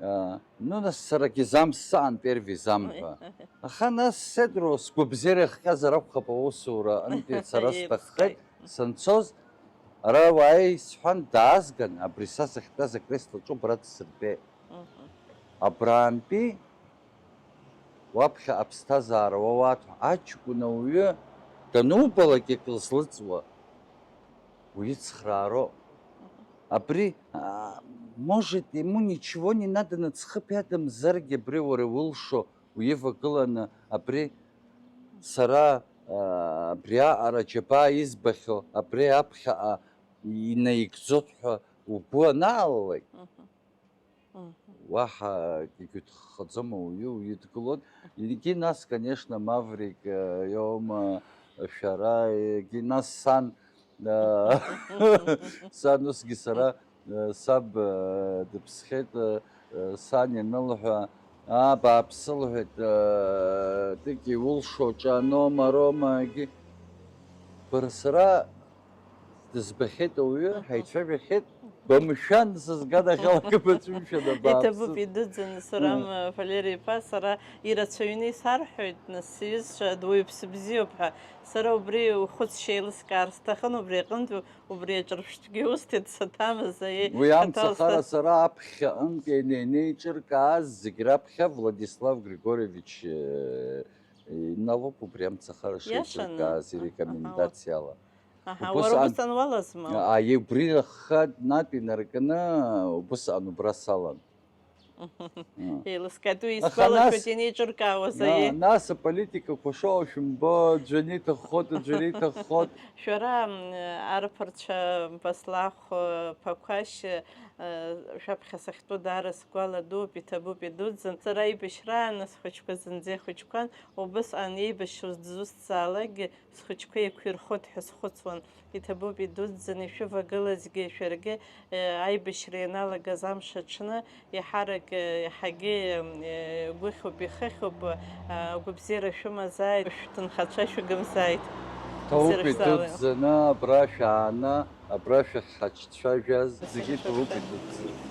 А, ну, нас сарагьы замс саан, первый зам ҳәа. Аха нас сеидроу сгәабзиара иахҟьазар акәхап аусура, антәи сара Еиԥш сҭаххеит, сҳәеит. Санцоз, ара уааи сҳәан, даазган, абри са сахьтәаз акреслаҿы убра дсыртәеит. Мгм. Абраантәи Уаԥхьа аԥсҭазаара уа уаҭо, аҷкәын ауаҩы данубалак ик лызлыҵуа, уицхраароуп. Абри, а, может, ему ничего не надо, наӡхыԥ иадамзаргьы абри уара иулшо уивагыланы, абри сара, а, абриаҟара џьабаа избахьоу, абри аԥхьаҟа инаигӡоит ҳәа угәы анаалалак, Мгм. Уаҳа акгьы дхаӡом, ауаҩы уидгылоит. Егьи нас, конечно, Маврик, э, иоума, шәара, егьи нас сан, э, сан усгьы сара, э, саб, э, дыԥсхьеит, э, э, сан ианылҳәа, аа, бааԥсы, лҳәеит, э, тыки улшо ҿанома, рома, егьи. Бара сара дызбахьеит ауаҩы, ҳаицәажәахьеит, бымшәан, сызгадахьалак бацәымшәан, абааԥсы. Иҭабуп, идуӡӡаны, Сурам, М. Валери-иԥа, сара ирацәаҩны исарҳәоит, нас, сҩызцәа, дуаҩԥсы бзиоуп ҳәа. Сара убри ухәыцшьа еилыскаар сҭахын, убри аҟынтә, убри аҿырԥштәгьы усҭеит, саҭамыз, аиеи, Уи амцахара саҭалсҭа- сара аԥхьаҟынтә ианеиҿыркааз зегь раԥхьа Владислав Григорьевич, э, иналоуп убри амцахара Иашаны. шеиҿыркааз Аҳа. ирекомендациала. Аҳа, Убыс уара ан-, убысҟан уалазма? Аиеи, убри рхы натә инаркны убысҟан убра салан. Мм. Еилыскааит, уи Аха исгәалашәоит нас, ианеиҿыркаауаз, на-, аиеи. Нас аполитикақәа шыҟоу шәымбо, аӡәы ианиҭаххоит, аӡәы ианиҭаххоит. Шәара, мм, арԥарцәа Баслахә, Ԥақәашь, шәаԥхьа сахьтәоу даара сгәаладууп, иҭабуп, идуӡӡан. Сара аибашьраан схәыҷқәа зынӡа ихәыҷқәан, убысҟан еибашьуаз дзусҭзаалакгьы схәыҷқәа еиқәирхоит ҳәа схәыцуан. Иҭабуп, идуӡӡан ишәывагылазгьы, шәаргьы, э, аибашьра ианалагаз амш аҽны, еиҳарак, э, еиҳагьы, э, гәыхьуп, ихыхьуп, э, агәабзиара шәымазааит, шәҭынхацәа шәыгымзааит. Ҭоуп, Бзиара шәзаалеи. идуӡӡаны абра шәааны, абра шәахьҳацәажәаз зегьы ҭоуп, идуӡӡаны.